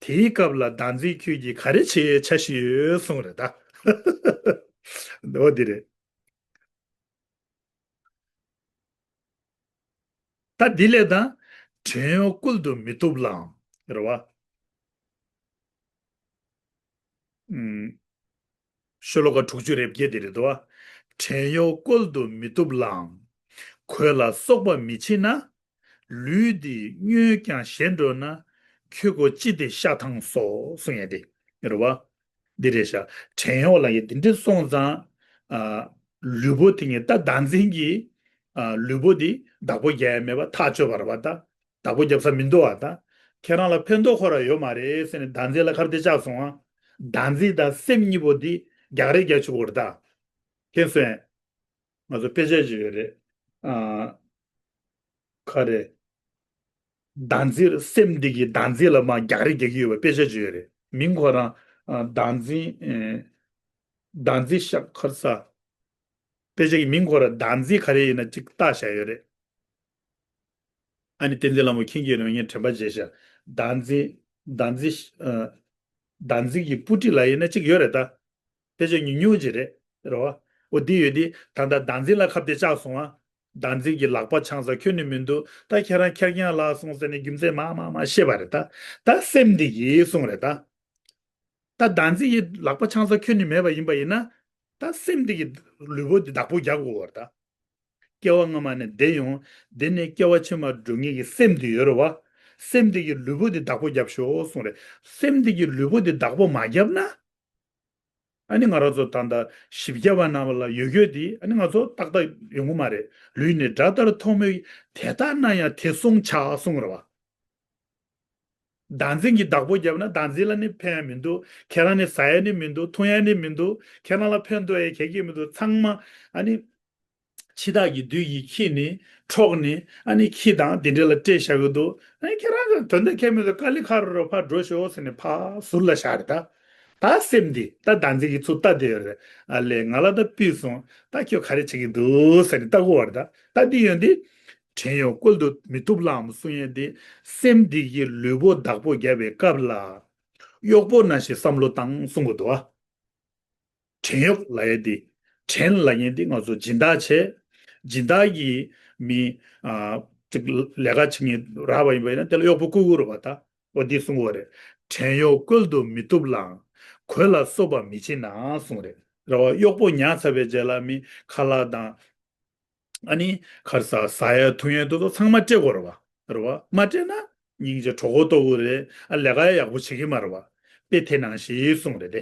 དེའི་སྐབས་ལ་བདག་འཛིན་ཁྱོད་ཀྱིས་ག་རེ་བྱེད་འཆར་གཞི་ཡོད་གསུངས་རེད་ད། འོ་འདི་རེད། ད་འདི་ལས་ད། བྲན་གཡོག་བཀོལ་དུ་མི་བཏུབ་ལའང་། རེད་བ། ཨུམ། ཤོ་ལོ་ཀ་དྲུག་ཅུ་རེ་བརྒྱད་དེ་རེད་དོ། བྲན་གཡོག་བཀོལ་དུ་མི་བཏུབ་ལའང་། གོས་ལ་སོགས་པ་མི་མཆིས་ན། ལུས་འདི་བསྙོན་ཀྱང་ཞེན་འགྲོ་ན། ཁྱོད་ཀོ་ཅི་སྟེ་ཤ་ཐང་སོ་གསུང་ཡ་དེ། རེད་བ། འདི་རེད་ཤག་བྲན་གཡོག་ལབ་ཡ་འདི་འདྲ་སོང་ཙང་། ཨ། ལུས་པོ་དེ་ངས་ད་བདག་འཛིན་གྱིས། ཨ། ལུས་པོ་འདི་བདག་པོ་རྒྱག་ཡ་མེད་པ་ཐག་ཆོད་པ་རེད་བ་ད། བདག་པོ་རྒྱབ་ས་མི་འདུག་བ་ད། ཁྱེད་རང་ལ་ཕན་ཐོགས་ཁོ་ར་ཡོད་མ་རེད་ཟེར་ནས་བདག་འཛིན་ལ་ཁ་གཏད་བཅག་སོང་ཨ། བདག་འཛིན་དང་སེམས་གཉིས་པོ་འདི་རྒྱག་རེས་རྒྱག་ཆོག་གི་རེད་ད། མཁྱེན་སོང་ངས། ང་ཚོ་དཔེ་ཆ་ཅིག་ཡོད་རེད། ཨ། ག་རེ། བདག་འཛིན། སེམས་འདི་གིས་བདག་འཛིན་ལ་མར་རྒྱག་རེས་རྒྱག་གི་ཡོད་པ་དཔེ་ཆ་ཅིག་ཡོད་རེད། མིང་ཁོ་རང་། ཨ། བདག་འཛིན། ཨེ། བདག་འཛིན་ཤ་ཁར་ས། དཔེ་ཆ་གི་མིང་ཁོ་རང་བདག་འཛིན་ག་རེ་ཡིན་ན་ཅིག་བཏགས་བཞག་ཡོད་རེད། ཨ་ནི་བསྟན་འཛིན་ལྷ་མོ་མཁྱེན་གྱི་རེད། ངས་དྲན་པ་བརྗེད་ཤག་བདག་འཛིན། བདག་འཛིན། ཨ། བདག་འཛིན་གྱི་སྤུ་གྲི་ལབ་ཡིན་ན་ཅིག་ཡོད་རེད་ད། དཔེ་ཆ་ཉུང་ཉུང་ཅིག་རེད། རེད་བ། འོ་འདི་ཡོད་དེ་ད་ལྟ་བདག་འཛིན་ལ་ཁ་གཏད་བཅག་སོང་ཨ། བདག་འཛིན་གྱི་ལག་པ་འཆང་ས་ཁྱོན་ནས་མི་འདུག་ད་ཁྱེད་རང་ཁེར་རྐྱང་ལ་སོང་ཟེར་ནས་རྒྱུ་མཚན་མ་མ་མ་བཤད་པ་རེད་ད། ད་སེམས་འདི་ཡིས་གསུངས་རེད་ད། ད་བདག་འཛིན་གྱི་ལག་པ་འཆང་ས་ཁྱོན་ནས་མེད་པ་ཡིན་པ་ཡིན་ན། ད་སེམས་འདི་གི་ལུས་པོ་འདི་བདག་པོ་རྒྱག་དགོས་པ་རེད་ད། སྐྱེ་བ་སྔ་མ་ནས་འདས་ཡོང་། འདི་ནས་སྐྱེ་བ་ཕྱི་མ་འགྲོ་མཁན་གྱི་སེམས་འདི་ཡོད་རེད་བ། སེམས་འདི་གི་ལུས་པོ་འདི་བདག་པོ་རྒྱབ་ཤོག་གསུངས་རེད། སེམས་འདི་གི་ལུས་པོ་འདི་བདག་པོ་མ་རྒྱབ་ན། ཨ་ནི་ང་རང་ཚོ་ད་ལྟ་བཞི་བརྒྱ་པ་རྣམས་ལ་ཡོད་རྒྱུ་དེ་ཨ་ནི་ང་ཚོ་ཏག་ཏག་ཡོང་གི་མ་རེད། ལུས་ནི་དགྲ་ལྟར་མཐོང་མོད་ཀྱི། དེ་ལྟ་ན་ཡང་དེ་བསྲུང་བྱ་གསུངས་རེད་བ། བདག་འཛིན་གྱི་བདག་པོ་བརྒྱབ་ན་བདག་འཛིན་ལ་ནི་ཕན་ཡང་མི་འདུག་ཁྱེད་རང་ནི་ཟ་ཡ་ནི་མི་འདུག་འཐུང་ཡ་ནི་མི་འདུག་ཁྱེད་རང་ལ་ཕན་ཐོགས་ཡ་ག་གེ་མི་འདུག་ཚང་མ་ཨ་ནི་འཆི་བདག་གི་བདུད་ཀྱིས་འཁྱིད་ནས་འཕྲོག་ནས་ཨ་ནི་ཁྱི་དང་དེ་འདྲ་ལ་སྤྲད་བཞག་གི་འདུག་ཨ་ནི་ཁྱེད་རང་གི་དོན་དག་ཁྱད་མི་འདུག་ཀ་ལི་ཁ་རུ་རུ་ཕར་འགྲོ་ཤོག་ཟེར་ནས་ཕར་ཟུར་ལ་བཞག་རེད་ད། ད་སེམས་འདི་ད་བདག་འཛིན་གྱི་ཚུར་ལྟ་བསྡད་ཡོད་རེད། ཨ་ལས་ང་ལ་ད་ཕུད་སོང་། ད་ཁྱོད་ག་རེ་བྱེད་ཀྱི་འདུག་ཟེར་ནས་ལྟ་དགོས་པ་རེད་ད། ད་འདི་ཡོད་འདི། བྲན་གཡོག་བཀོལ་དུ་མི་བཏུབ་ལའམ་གསུང་ཡས་འདི། སེམས་འདི་ཡི་ལུས་པོ་བདག་པོ་རྒྱབ་པའི་སྐབས་ལ། གཡོག་པོ་ནང་བཞིན་བསམ་བློ་བཏང་གསུང་གི་འདུག་ཨ། བྲན་གཡོག་ལབ་ཡས་འདི། བྲན་ལབ་མཁན་འདི་ང་ཚོ་སྦྱིན་བདག་བྱས། སྦྱིན་བདག་གིས་མི། ཨ། ཅིག་ལས་ཀ་བྱེད་མཁན་རག་པ་ཡིན་པ་ཡིན་ན་དེ་ལ་གཡོག་པོ་བསྐོ་གི་རེད་བ་ད། འོ་འདི་གསུང་གི་ཡོད་རེད། བྲན་གཡོག་བཀོལ་དུ་མི་བཏུབ་ལའང་། གོས་ལ་སོགས་པ་མི་བྱེད་ན་གསུང་རེད། རེད་བ། གཡོག་པོ་ཉར་ཚར་བའི་རྗེས་ལ་མི་ཁ་ལག་དང་། ཨ་ནི་ག་རེ་ཟ་ཟ་ཡ་འཐུང་ཡ་དེ་ཚོ་ཚང་མ་སྤྲད་དགོས་རེད་བ། རེད་བ། མ་སྤྲད་ན་སྙིང་རྗེ་གྲོད་ཁོག་ལྟོགས་ཀྱི་རེད། ཨ་ལས་ཀ་ཡག་པོ་བྱེད་ཀྱི་མ་རེད་བ། དཔེ་དེ་ནང་བཞིན་གསུངས་རེད་དེ།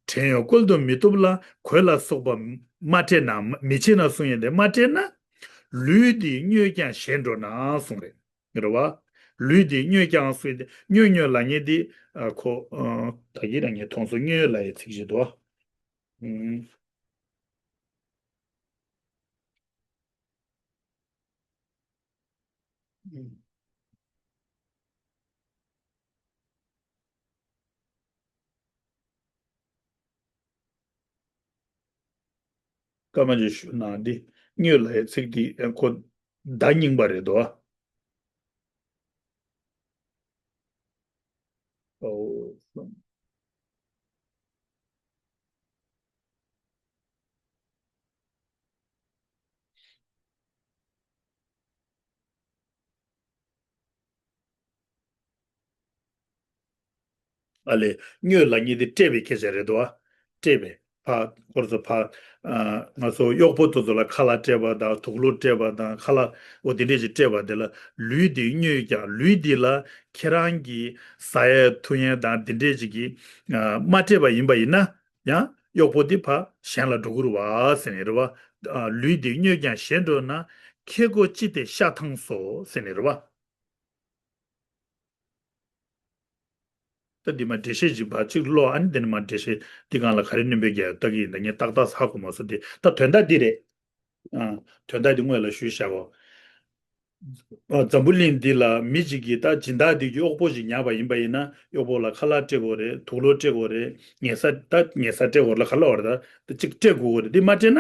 བྲན་གཡོག་བཀོལ་དུ་མི་བཏུབ་ལ། གོས་ལ་སོགས་པ་མ་སྤྲད་ན། མི་བྱེད་ན་གསུང་ཡས་དེ། མ་སྤྲད་ན་ལུས་འདི་བསྙོད་ཀྱང་ཞེད་འགྲོ་ན་གསུངས་རེད། རེད་བ། ལུས་འདི་བསྙོད་ཀྱང་གསུང་ཡས་དེ། བསྙོད་བསྙོད་ལབ་མཁན་དེ། ཨ་ཁོ། ཨ་ད་གིན་རང་ངས་མཐོང་སོང་། བསྙོད་ལབ་ཡས་ཚིག་ཅིག་འདུག་བ། ཨུམ། སྐར་མ་ཅིག་ཞུ་ན་འདི་བསྙོད་ལབ་ཡས་ཚིག་འདི་ཁོ་བརྡ་རྙིང་པ་རེད་དོ། ཨོ། ཨ་ལས། བསྙོད་ལབ་མཁན་དེ་སྤྲད་པའི་སྐད་ཆ་རེད་དོ། སྤྲད་པའི་ཕ་སྐོར་ཚོ་ཕ། ཨ་ང་ཚོ་གཡོག་པོ་དེ་ཚོ་ལ་ཁ་ལག་སྤྲད་པ་དང་དུག་ལོག་སྤྲད་པ་དང་ཁ་ལག་འོ་དེ་འདྲས་ཅིག་སྤྲད་པ་དེ་ལ་ལུས་འདི་བསྙོད་ཀྱང་ལུས་འདི་ལ་ཁྱེད་རང་གིས་ཟ་ཡས་འཐུང་ཡས་དང་དེ་འདྲས་ཅིག་གིས་ཨ་མ་སྤྲད་པ་ཡིན་པ་ཡིན་ན། ཡང་གཡོག་པོ་འདི་ཕ་གཞན་ལ་འགྲོ་གི་རེད་བ་ཟེར་ནས་རེད་བ། ཨ་ལུས་འདི་བསྙོད་ཀྱང་ཞེད་འགྲོ་ན། ཁེ་གོ་ཅི་སྟེ་ཤ་ཐང་སོ་ཟེར་ནས་རེད་བ། ད་འདི་མ་འགྲེལ་བཤད་ཅིག་ཕར་ཅིག་ཀློག་ཨ་ནི་འདི་ནི་མ་འགྲེལ་བཤད་འདི་སྒང་ལ་ག་རེ་སྣོན་པ་རྒྱག་ལྟ་གི་ཡིན། ད་ངས་ཏག་ཏག་ཧ་གོ་མ་སོང་། འདི་ད་དོན་དག་འདི་རེད། ཨ་དོན་དག་འདི་དངོས་ལ་ཞུས་བཞག་གོ། ཨ་འཛམ་བུ་གླིང་འདི་ལ་མི་གཅིག་གིས་ད་སྦྱིན་བདག་འདི་གི་གཡོག་པོ་ཞིག་ཉར་བ་ཡིན་པ་ཡིན་ན་གཡོག་པོ་ལ་ཁ་ལག་སྤྲད་དགོས་རེད། དུག་ལོག་སྤྲད་དགོས་རེད། ཉལ་ས་ད་ཉལ་ས་སྤྲད་དགོས་རེད། ཁ་ལག་བར་ད་ད་གཅིག་སྤྲད་དགོས་རེད། འདི་མ་སྤྲད་ན་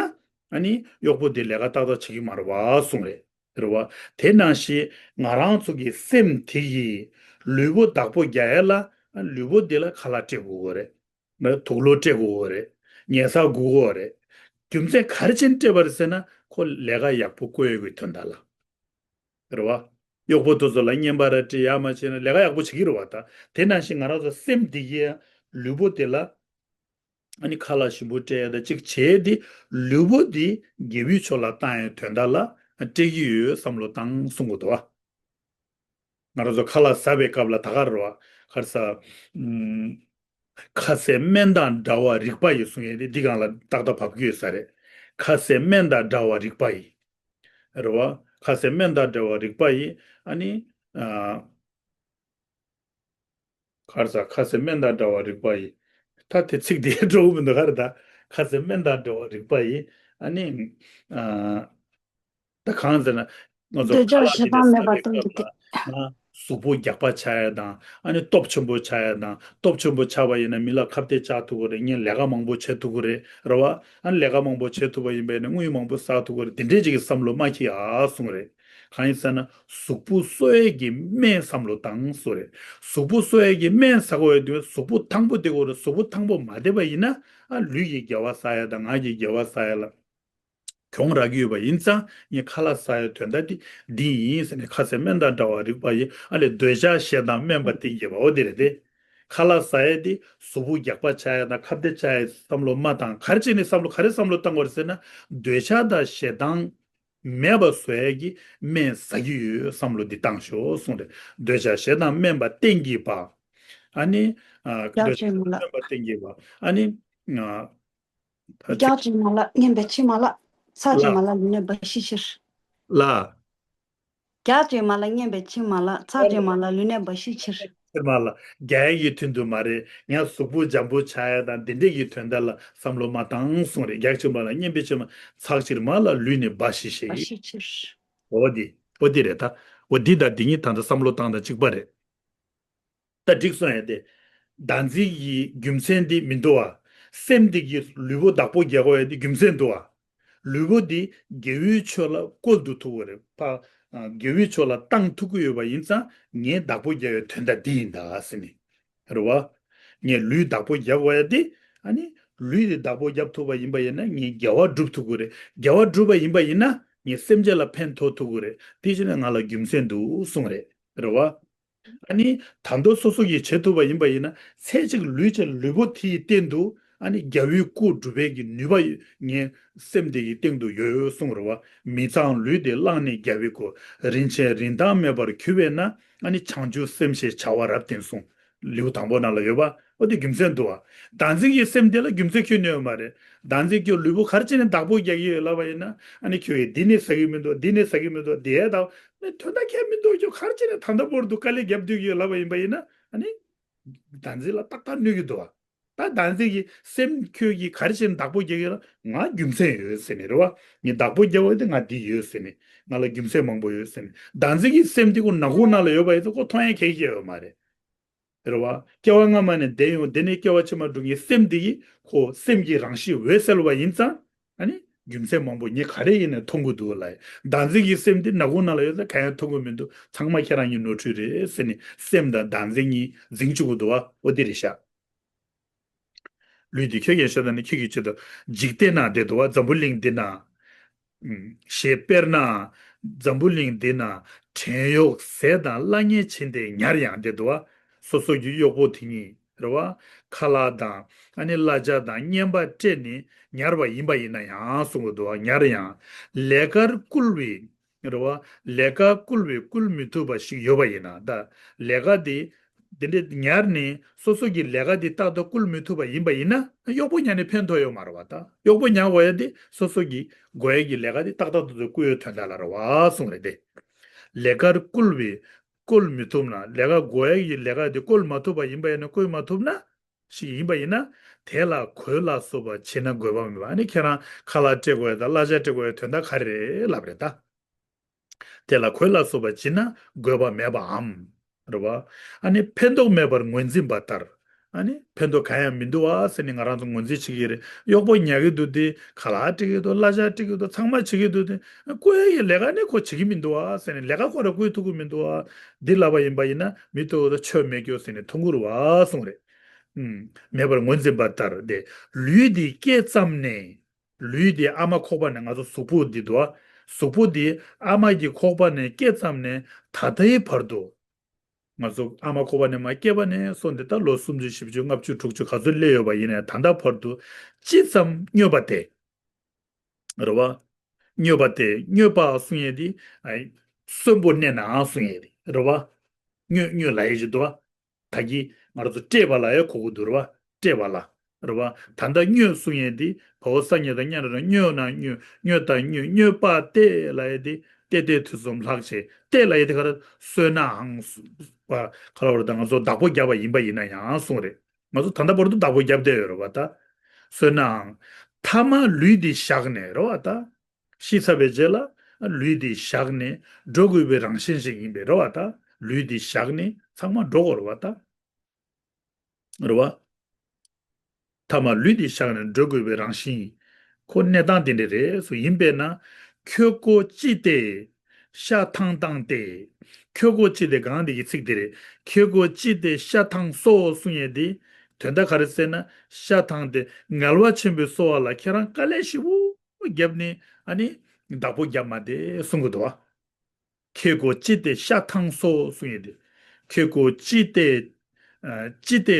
ཨ་ནི་གཡོག་པོ་འདི་ལས་ཀ་ཏག་ཏག་བྱེད་ཀྱི་མ་རེད་བ་གསུངས་རེད། རེད་བ། དེ་ནང་བཞིན་ང་རང་ཚོ་གི་སེམས་དེ་ཡིས་ལུས་པོ་བདག་པོ་རྒྱག་ཡས་ལ་ལུས་པོ་འདི་ལ་ཁ་ལག་སྤྲད་དགོས་རེད། དུག་ལོག་སྤྲད་དགོས་རེད། ཉལ་ས་དགོས་རེད། རྒྱུ་མཚན་ག་རེ་བྱས་ནས་སྤྲད་པ་རེད་ཟེར་ན་ཁོ་ལས་ཀ་ཡག་པོ་བསྐོ་ཡས་ཀྱི་དོན་དག་ལ། རེད་བ། གཡོག་པོ་དེ་ཚོ་ལ་བརྙན་པར་སྤྲད་ཡ་མ་བྱས་ན་ལས་ཀ་ཡག་པོ་བྱེད་ཀྱི་རེད་བ་ད། དེ་ནང་བཞིན་ང་རང་ཚོ་སེམས་འདི་གི་ལུས་པོ་དེ་ལ། ཨ་ནི་ཁ་ལག་ཞིམ་པོ་སྤྲད་ཡ་ད་གཅིག་བྱས་ཏེ་ལུས་པོ་འདི་དགེ་བའི་ཕྱོགས་ལ་བཏང་ཡའི་དོན་དག་ལ་སྤྲད་ཀྱི་ཡོད་བསམ་བློ་བཏང་གསུང་གི་འདུག་བ། ང་རང་ཚོ་ཁ་ལག་ཟ་བའི་སྐབས་ལ་ད་ག་རེ་བ། ག་རེ་ཟ། ཨུམ། ཁ་ཟས་སྨན་དང་འདྲ་བ་རིག་པ་ཡིས་གསུང་ཡས་དེ་འདི་སྒང་ལ་ཏག་ཏག་བབས་ཀྱི་ཡོད་ས་རེད། ཁ་ཟས་སྨན་དང་འདྲ་བ་རིག་པ་ཡིས། རེད་བ། ཁ་ཟས་སྨན་དང་འདྲ་བ་རིག་པ་ཡིས་ཨ་ནི། ཨ། ག་རེ་ཟ། ཁ་ཟས་སྨན་དང་འདྲ་བ་རིག་པ་ཡིས། ད་དེ་ཚིག་དེ་འགྲོ་གི་མི་འདུག་ག་རེ་ད། ཁ་ཟས་སྨན་དང་འདྲ་བ་རིག་པ་ཡིས། ཨ་ནི། ཨ། ད་གང་ཟེར་ན། ང་ཚོ་འདོད་ཆགས་ཞེ་སྡང་མེད་པར་གཏོང་རྒྱུ་དེ། ཁ་ལག་དེ་ཟ་བའི་སྐབས་ལ་ན་གཟུགས་པོ་རྒྱགས་པ་ཆགས་ཡ་དང་ཨ་ནི་སྟོབས་ཆེན་པོ་ཆགས་ཡ་དང་སྟོབས་ཆེན་པོ་ཆགས་པ་ཡིན་ན་མི་ལ་ཁ་གཏད་བཅག་ཐུབ་ཀྱི་རེད། ངས་ལས་ཀ་མང་པོ་བྱེད་ཐུབ་ཀྱི་རེད། རེད་བ། ཨ་ནི་ལས་ཀ་མང་པོ་བྱེད་ཐུབ་པ་ཡིན་པས་ན་དངུལ་མང་པོ་བསགས་ཐུབ་ཀྱི་རེད། དེ་འདྲས་ཅིག་གི་བསམ་བློ་མ་འཁྱེར་ཨ་གསུངས་རེད། གང་ཡིན་ཟེར་ན་གཟུགས་པོ་གསོ་ཡས་ཀྱི་སྨན་བསམ་བློ་བཏང་གསུངས་རེད། གཟུགས་པོ་གསོ་ཡས་ཀྱི་སྨན་ཟ་དགོས་ཡ་དུས་གཟུགས་པོ་ཐང་པོ་བསྡད་དགོས་རེད། གཟུགས་པོ་ཐང་པོ་མ་བསྡད་པ་ཡིན་ན་ཨ་ལུས་ཀྱི་དགེ་བ་བསགས་ཡ་དང་ངག་གི་དགེ་བ་བསགས་ཡ་ལ་ གྱོང་རག་གི་ཡོད་པ་ཡིན་ཙང་ངས་ཁ་ལག་ཟ་ཡའི་དོན་དག་དེ་འདི་ཡིན་ཟེར་ནས། ཁ་ཟས་སྨན་དང་འདྲ་བར་རིག་པ་ཡིས། ཨ་ལས་འདོད་ཆགས་ཞེ་སྡང་དམན་པ་གཏན་གྱི་བ། འོ་དེ་རེད་དེ། ཁ་ལག་ཟ་ཡ་དེ་གཟུགས་པོ་རྒྱགས་པ་ཆགས་ཡ་དང་ཁ་བརྡ་ཆགས་ཡ་བསམ་བློ་མ་བཏང་། ག་རེ་བྱས་ནས་བསམ་བློ། ག་རེ་བསམ་བློ་བཏང་དགོས་རེད་ཟེར་ན། འདོད་ཆགས་དང་ཞེ་སྡང་མེད་པ་བཟོ་ཡ་གི་སྨན་ཟ་གི་ཡོད་བསམ་བློ་འདི་བཏང་ཤོག་གསུངས་རེད། འདོད་ཆགས་ཞེ་སྡང་དམན་པ་གཏན་གྱི་བ། ཨ་ནི། ཨ། རྒྱགས་འདོད་ཆགས་ཅན་མ་ལགས། དམན་པ་གཏན་གྱི་བ། ཨ་ནི། ཨ། རྒྱགས་ཅན་མ་ལགས། སྙན་པའི་མཆི་མ་ལགས། ཚགས་ཅན་མ་ལགས། ལགས། ལུས་ནད་འབའ་ཞིག་ཕྱིར། ལགས། རྒྱགས་ཅན་མ་ལགས། སྙན་པའི་མཆི་མ་ལགས། ཚགས་ཅན་མ་ལགས། ལུས་ནད་འབའ་ཞིག་ཕྱིར། ཕྱིར་མ་ལགས། རྒྱག་ཡ་གི་དོན་དུ་མ་རེད། ངས་གཟུགས་པོ་འཇམ་པོ་ཆགས་ཡ་དང་དེ་འདྲས་ཀྱི་དོན་དག་ལ་བསམ་བློ་མ་བཏང་གསུངས་རེད། རྒྱགས་ཅན་མ་ལགས། སྙན་པའི་མཆི་མ། ཚགས་ཅན་མ་ལགས། ལུས་ནད་འབའ་ཞིག་ཕྱིར། འབའ་ཞིག་ཕྱིར། འོ་དེ། འོ་དེ་རེད་ད། འོ་འདི་དང་འདི་གཉིས་ད་ལྟ་བསམ་བློ་བཏང་དང་གཅིག་པ་རེད། ད་འགྲིག་སོང་ཡ་དེ། བདག་འཛིན་གྱི་རྒྱུ་མཚན་འདི་མི་འདུག་བ། སེམས་འདི་གིས་ལུས་པོ་བདག་པོ་རྒྱག་དགོས་ཡ་དེ་རྒྱུ་མཚན་འདུག་བ། ལུས་པོ་འདི་དགེ་བའི་ཕྱོགས་ལ་བཀོལ་འདུག་ཐུབ་ཀྱི་རེད་པ། དགེ་བའི་ཕྱོགས་ལ་བཏང་ཐུབ་ཀྱི་ཡོད་པ་ཡིན་ཙང་ངས་བདག་པོ་རྒྱག་ཡའི་དོན་དག་འདི་ཡིན་ད་ཟེར་ནས། རེད་བ། ངས་ལུས་བདག་པོ་རྒྱག་དགོས་ཡ་དེ། ཨ་ནི། ལུས་དེ་བདག་པོ་རྒྱབ་ཐུབ་པ་ཡིན་པ་ཡིན་ན་ངས་དགེ་བ་སྒྲུབ་ཐུབ་ཀྱི་རེད། དགེ་བ་སྒྲུབ་པ་ཡིན་པ་ཡིན་ན་ངས་སེམས་ཅན་ལ་ཕན་ཐོགས་ཐུབ་ཀྱི་རེད། དེ་བྱས་ན་ང་ལ་རྒྱུ་མཚན་འདུག་གསུངས་རེད། རེད་བ། ཨ་ནི་ད་དུང་སོ་སོ་གིས་བྱེད་ཐུབ་པ་ཡིན་པ་ཡིན་ན། ཚེ་གཅིག་ལུས་ཀྱི་ལུས་པོ་དེའི་སྟེང་དུ་ཨ་ནི་རྒྱལ་བའི་སྐུ་སྒྲུབ་པའི་གི་ནུས་པ་ངའི་སེམས་དེ་གི་སྟེང་དུ་ཡོད་གསུངས་རེད་བ། མི་གཙང་ལུས་འདི་བླངས་ནས་རྒྱལ་བའི་སྐུ། རིན་ཆེན་རིན་ཐང་མེད་པར་གྱུར་པས་ན། ཨ་ནི་བྱང་ཆུབ་སེམས་ཞེས་བྱ་བ་རབ་བརྟན་གསུངས། ལེའུ་དང་པོ་ནང་ལ་ཡོད་པ། འོ་དེ་རྒྱུ་མཚན་འདུག་བ། བདག་འཛིན་གྱི་སེམས་དེ་ལ་རྒྱུ་མཚན་ཁྱོན་ནས་ཡོད་མ་རེད། བདག་འཛིན་གྱི་ལུས་པོ་ག་རེ་བྱས་ནས་བདག་པོ་རྒྱག་གི་ཡོད་ལབ་པ་ཡིན་ན། ཨ་ནི་ཁྱོད་ཀྱིས་འདི་ནས་ཟ་གི་མི་འདུག་འདི་ནས་ཟ་གི་མི་འདུག་འདི་ཡས་དང་། ཨ་ནི་དོན་དག་ཁྱད་མི་འདུག་ཁྱོད་ག་རེ་བྱས་ནས་ད་ལྟ་བར་དུ་དཀའ་ལས་རྒྱབ་སྡོད་ཀྱི་ཡོད་ལབ་པ་ཡིན་པ་ཡིན་ན། ཨ་ནི་བདག་འཛིན་ལ་ཏག་ཏག་གནོད་ཀྱི་འདུག་བ། ད་བདག་འཛིན་གྱི་སེམས་ཁྱོད་ཀྱིས་ག་རེ་བྱས་ནས་བདག་པོ་རྒྱག་གི་ཡོད་ལ། ང་རྒྱུ་མཚན་ཡོད་ཟེར་ནས་རེད་བ། ངས་བདག་པོ་རྒྱག་པ་དེ་ང་འདི་ཡོད་ཟེར་ནས། ང་ལ་རྒྱུ་མཚན་མང་པོ་ཡོད་ཟེར་ནས། བདག་འཛིན་གྱི་སེམས་དེ་ཁོ་ནག་ཁུང་ནང་ལ་ཡོད་པ་ཡིན་ཙང་ཁོ་མཐོང་ཡ་གང་ཡང་ཡོད་མ་རེད། རེད་བ། སྐྱེ་བ་སྔ་མ་ནས་བསྡད་ཡོང་། དེ་ནས་སྐྱེ་བ་ཕྱི་མ་འགྲོ་མཁན་སེམས་དེ་ཡིས་ཁོ་སེམས་ཀྱི་རང་བཞིན་འོད་གསལ་བ་ཡིན་ཙང་། ཨ་ནི་རྒྱུ་མཚན་མང་པོ་ངས་ག་རེ་ཡིན་ནའི་མཐོང་གི་འདུག་ལ། བདག་འཛིན་གྱི་སེམས་དེ་ནག་ཁུང་ནང་ལ་ཡོད་ཙང་གང་ཡང་མཐོང་གི་མི་འདུག་ཚང་མ་ཁྱེད་རང་གི་ནོར་འཁྲུལ་རེད་ཟེར་ནས་སེམས་དང་བདག་འཛིན་གཉིས་འཛིང་བཅུག་གི་འདུག་བ། འོ་དེ་རེད་ཤག་ལུས་འདི་ཁྱོད་ཀྱིས་ཤེས་ན་ནི་ཁྱོད་ཀྱི་ཆེད་དུ། འཇིག་རྟེན་ན་བསྡད་འདུག་བ། འཛམ་བུ་གླིང་འདི་ན། ཨུམ། ཞེས་དཔེར་ན། འཛམ་བུ་གླིང་འདི་ན། བྲན་གཡོག་ཟས་དང་བླ་གཉན་བྱིན་ཏེ་ཉར་ཡང་བསྡད་འདུག་བ། སོ་སོ་གི་གཡོག་པོ་དེ་གཉིས་རེད་བ། ཁ་ལག་དང་། ཨ་ནི་གླ་ཆ་དང་རྔན་པ་སྤྲད་ནས་ཉར་བ་ཡིན་པ་ཡིན་ན་ཡང་གསུང་གི་འདུག་བ། ཉར་ཡང་། ལས་ཀར་བསྐུལ་བའི། རེད་བ། ལས་ཀ་བསྐུལ་བའི་བསྐུལ་མི་ཐུབ་པ་ཞིག་ཡོད་པ་ཡིན་ན། ད་ལས་ཀ་དེ་དེ་འདྲས་ཉར་ནས་སོ་སོ་གི་ལས་ཀ་དེ་ཏག་ཏག་བསྐུལ་མི་ཐུབ་པ་ཡིན་པ་ཡིན་ན། གཡོག་པོ་ཉར་ནས་ཕན་ཐོགས་ཡོད་མ་རེད་བ། ད་གཡོག་པོ་ཉར་དགོས་ཡ་དེ་སོ་སོ་གི་དགོས་ཡ་གི་ལས་ཀ་དེ་ཏག་ཏག་ཏག་ཏག་བསྐུལ་ཡོད་དོན་དག་ལ་རེད་བ་གསུངས་རེད་དེ། ལས་ཀར་བསྐུལ་བའི་བསྐུལ་མི་ཐུབ་ན། ལས་ཀ་དགོས་ཡ་གི་ལས་ཀ་དེ་བསྐུལ་མ་ཐུབ་པ་ཡིན་པ་ཡིན་ན། བསྐུལ་མ་ཐུབ་ན། ཞིག་ཡིན་པ་ཡིན་ན། དེ་ལ་གོས་ལ་སོགས་པ་བྱིན་ན་དགོས་པ་མེད་པ། ཨ་ནི་ཁྱེད་རང་ཁ་ལག་སྤྲད་དགོས་ཡ་དང་གླ་ཆ་སྤྲད་དགོས་ཡ་དོན་དག་ག་རེ་རེད་ལབ་རེད་ད། དེ་ལ་གོས་ལ་སོགས་པ་བྱིན་ན་དགོས་པ་མེད་པའམ། རེད་བ། ཨ་ནི་ཕན་ཐོགས་མེད་པར་ངོས་འཛིན་པ་ལྟར། ཨ་ནི་ཕན་ཐོགས་གང་ཡང་མི་འདུག་བ་ཟེར་ནས་ང་རང་ཚོ་ངོས་འཛིན་བྱེད་ཀྱི་རེད། གཡོག་པོ་ཉར་གྱི་འདུག་དེ། ཁ་ལག་སྤྲད་ཀྱི་འདུག་གླ་ཆ་སྤྲད་ཀྱི་འདུག་ཚང་མ་བྱེད་ཀྱི་འདུག་དེ། བསྐུལ་ཡ་གི་ལས་ཀ་ནི་ཁོ་བྱེད་ཀྱི་མི་འདུག་བ་ཟེར་ནས། ལས་ཀ་ཁོ་རང་བསྐུལ་ཐུབ་ཀྱི་མི་འདུག་བ། འདི་ལབ་པ་ཡིན་པ་ཡིན་ན་མི་ཐུབ་པ་དང་ཆོས་མེད་སྐྱོ་ཟེར་ནས་མཐོང་གི་རེད་བ་གསུངས་རེད། ཨུམ། མེད་པར་ངོས་འཛིན་པ་ལྟར་ཏེ། ལུས་འདི་སྐྱེས་ཙམ་ནས། ལུས་འདི་ཨ་མ་ཁོག་པ་ནས། ང་ཚོ་གཟུགས་པོ་འདི་འདུག་ག་གཟུགས་པོ་འདི་ཨ་མ་གི་ཁོག་པ་ནས་སྐྱེས་ཙམ་ནས་ད་ལྟའི་བར་དུ། ང་ཚོ་ཨ་མ་ཁོག་པ་ནས་མར་སྐྱེས་པ་ནས་བཟུང་སྟེ་ད་ལོ་སུམ་ཅུ་བཞི་བཅུ་ལྔ་བཅུ་དྲུག་ཅུ་ག་ཚོད་སླེབས་ཡོད་པ་ཡིན་ནའི་ད་ལྟ་བར་དུ་ཅི་ཙམ་སྨྱོས་པ་དེ། རེད་བ། སྨྱོས་པ་དེ། སྨྱོས་པ་གསུང་ཡས་དེ། ཨ། གསོན་པོ་གནས་ནའང་གསུང་ཡས་དེ། རེད་བ། སྨྱོས་སྨྱོས་ལབ་ཡས་ཅིག་འདུག་བ། ད་གིན་ང་རང་ཚོ་བཀྲེས་པ་ལ་ཡང་གོ་གི་འདུག་རེད་བ། བཀྲེས་པ་ལ། རེད་བ། ད་ལྟ་སྨྱོས་གསུང་ཡས་དེ་བ་འོ་ས་ཉ་དང་སྙ་ར་ར་སྨྱོ་ན་སྨྱོས། སྨྱོ་ད་སྨྱོས། སྨྱོས་པ་སྟེ་ལབ་ཡས་དེ། ཏེ་ཏེ་དུས་གསུམ་ལྷག་བཅས་སྟེ་ལབ་ཡས་དེ་ག་རེ། གསོན་ནའང་། བ། ག་ལ་བར་ད་ང་ཚོ་བདག་པོ་བརྒྱབ་པ་ཡིན་པ་ཡིན་ན་ཡང་གསུང་རེད། ང་ཚོ་ད་ལྟ་བར་དུ་བདག་པོ་བརྒྱབ་བསྡད་ཡོད་རེད་བ་ད། གསོན་ནའང་། ཐ་མ་ལུས་འདི་བཞག་ནས་རེད་བ་ད། ཤི་ཚར་བའི་རྗེས་ལ་ལུས་འདི་བཞག་ནས་འགྲོ་དགོས་པའི་རང་བཞིན་ཞིག་ཡིན་པས་རེད་བ་ད། ལུས་འདི་བཞག་ནས་ཚང་མ་འགྲོ་དགོས་རེད་བ་ད། རེད་བ། ཐ་མ་ལུས་འདི་བཞག་ནས་འགྲོ་དགོས་པའི་རང་བཞིན། ཁོ་གནས་སྟངས་དེ་འདྲ་རེད་སོ། ཡིན་པས་ན། ཁྱོད་ཀོ་ཅི་སྟེ། ཤ་ཐང་བཏང་སྟེ། ཁྱོད་ཀོ་ཅི་སྟེ་གང་དེ་གི་ཚིག་དེ་རེད། ཁྱོད་ཀོ་ཅི་སྟེ་ཤ་ཐང་གསོ་གསུང་ཡས་དེ། དོན་དག་ག་རེ་ཟེར་ན། ཤ་ཐང་དེ་ངལ་བ་ཆེན་པོའི་གསོ་བ་ལ་ཁྱེད་རང་དཀའ་ལས་ཞེ་པོ་ བརྒྱབ་ནས་ཨ་ནི་བདག་པོ་བརྒྱབ་མ་བསྡད་གསུང་གི་འདུག་བ། ཁྱེད་ཀོ་ཅི་སྟེ་ཤ་ཐང་སོ་གསུང་ཡས་དེ། ཁྱེད་ཀོ་ཅི་སྟེ་ཨ་ཅི་སྟེ་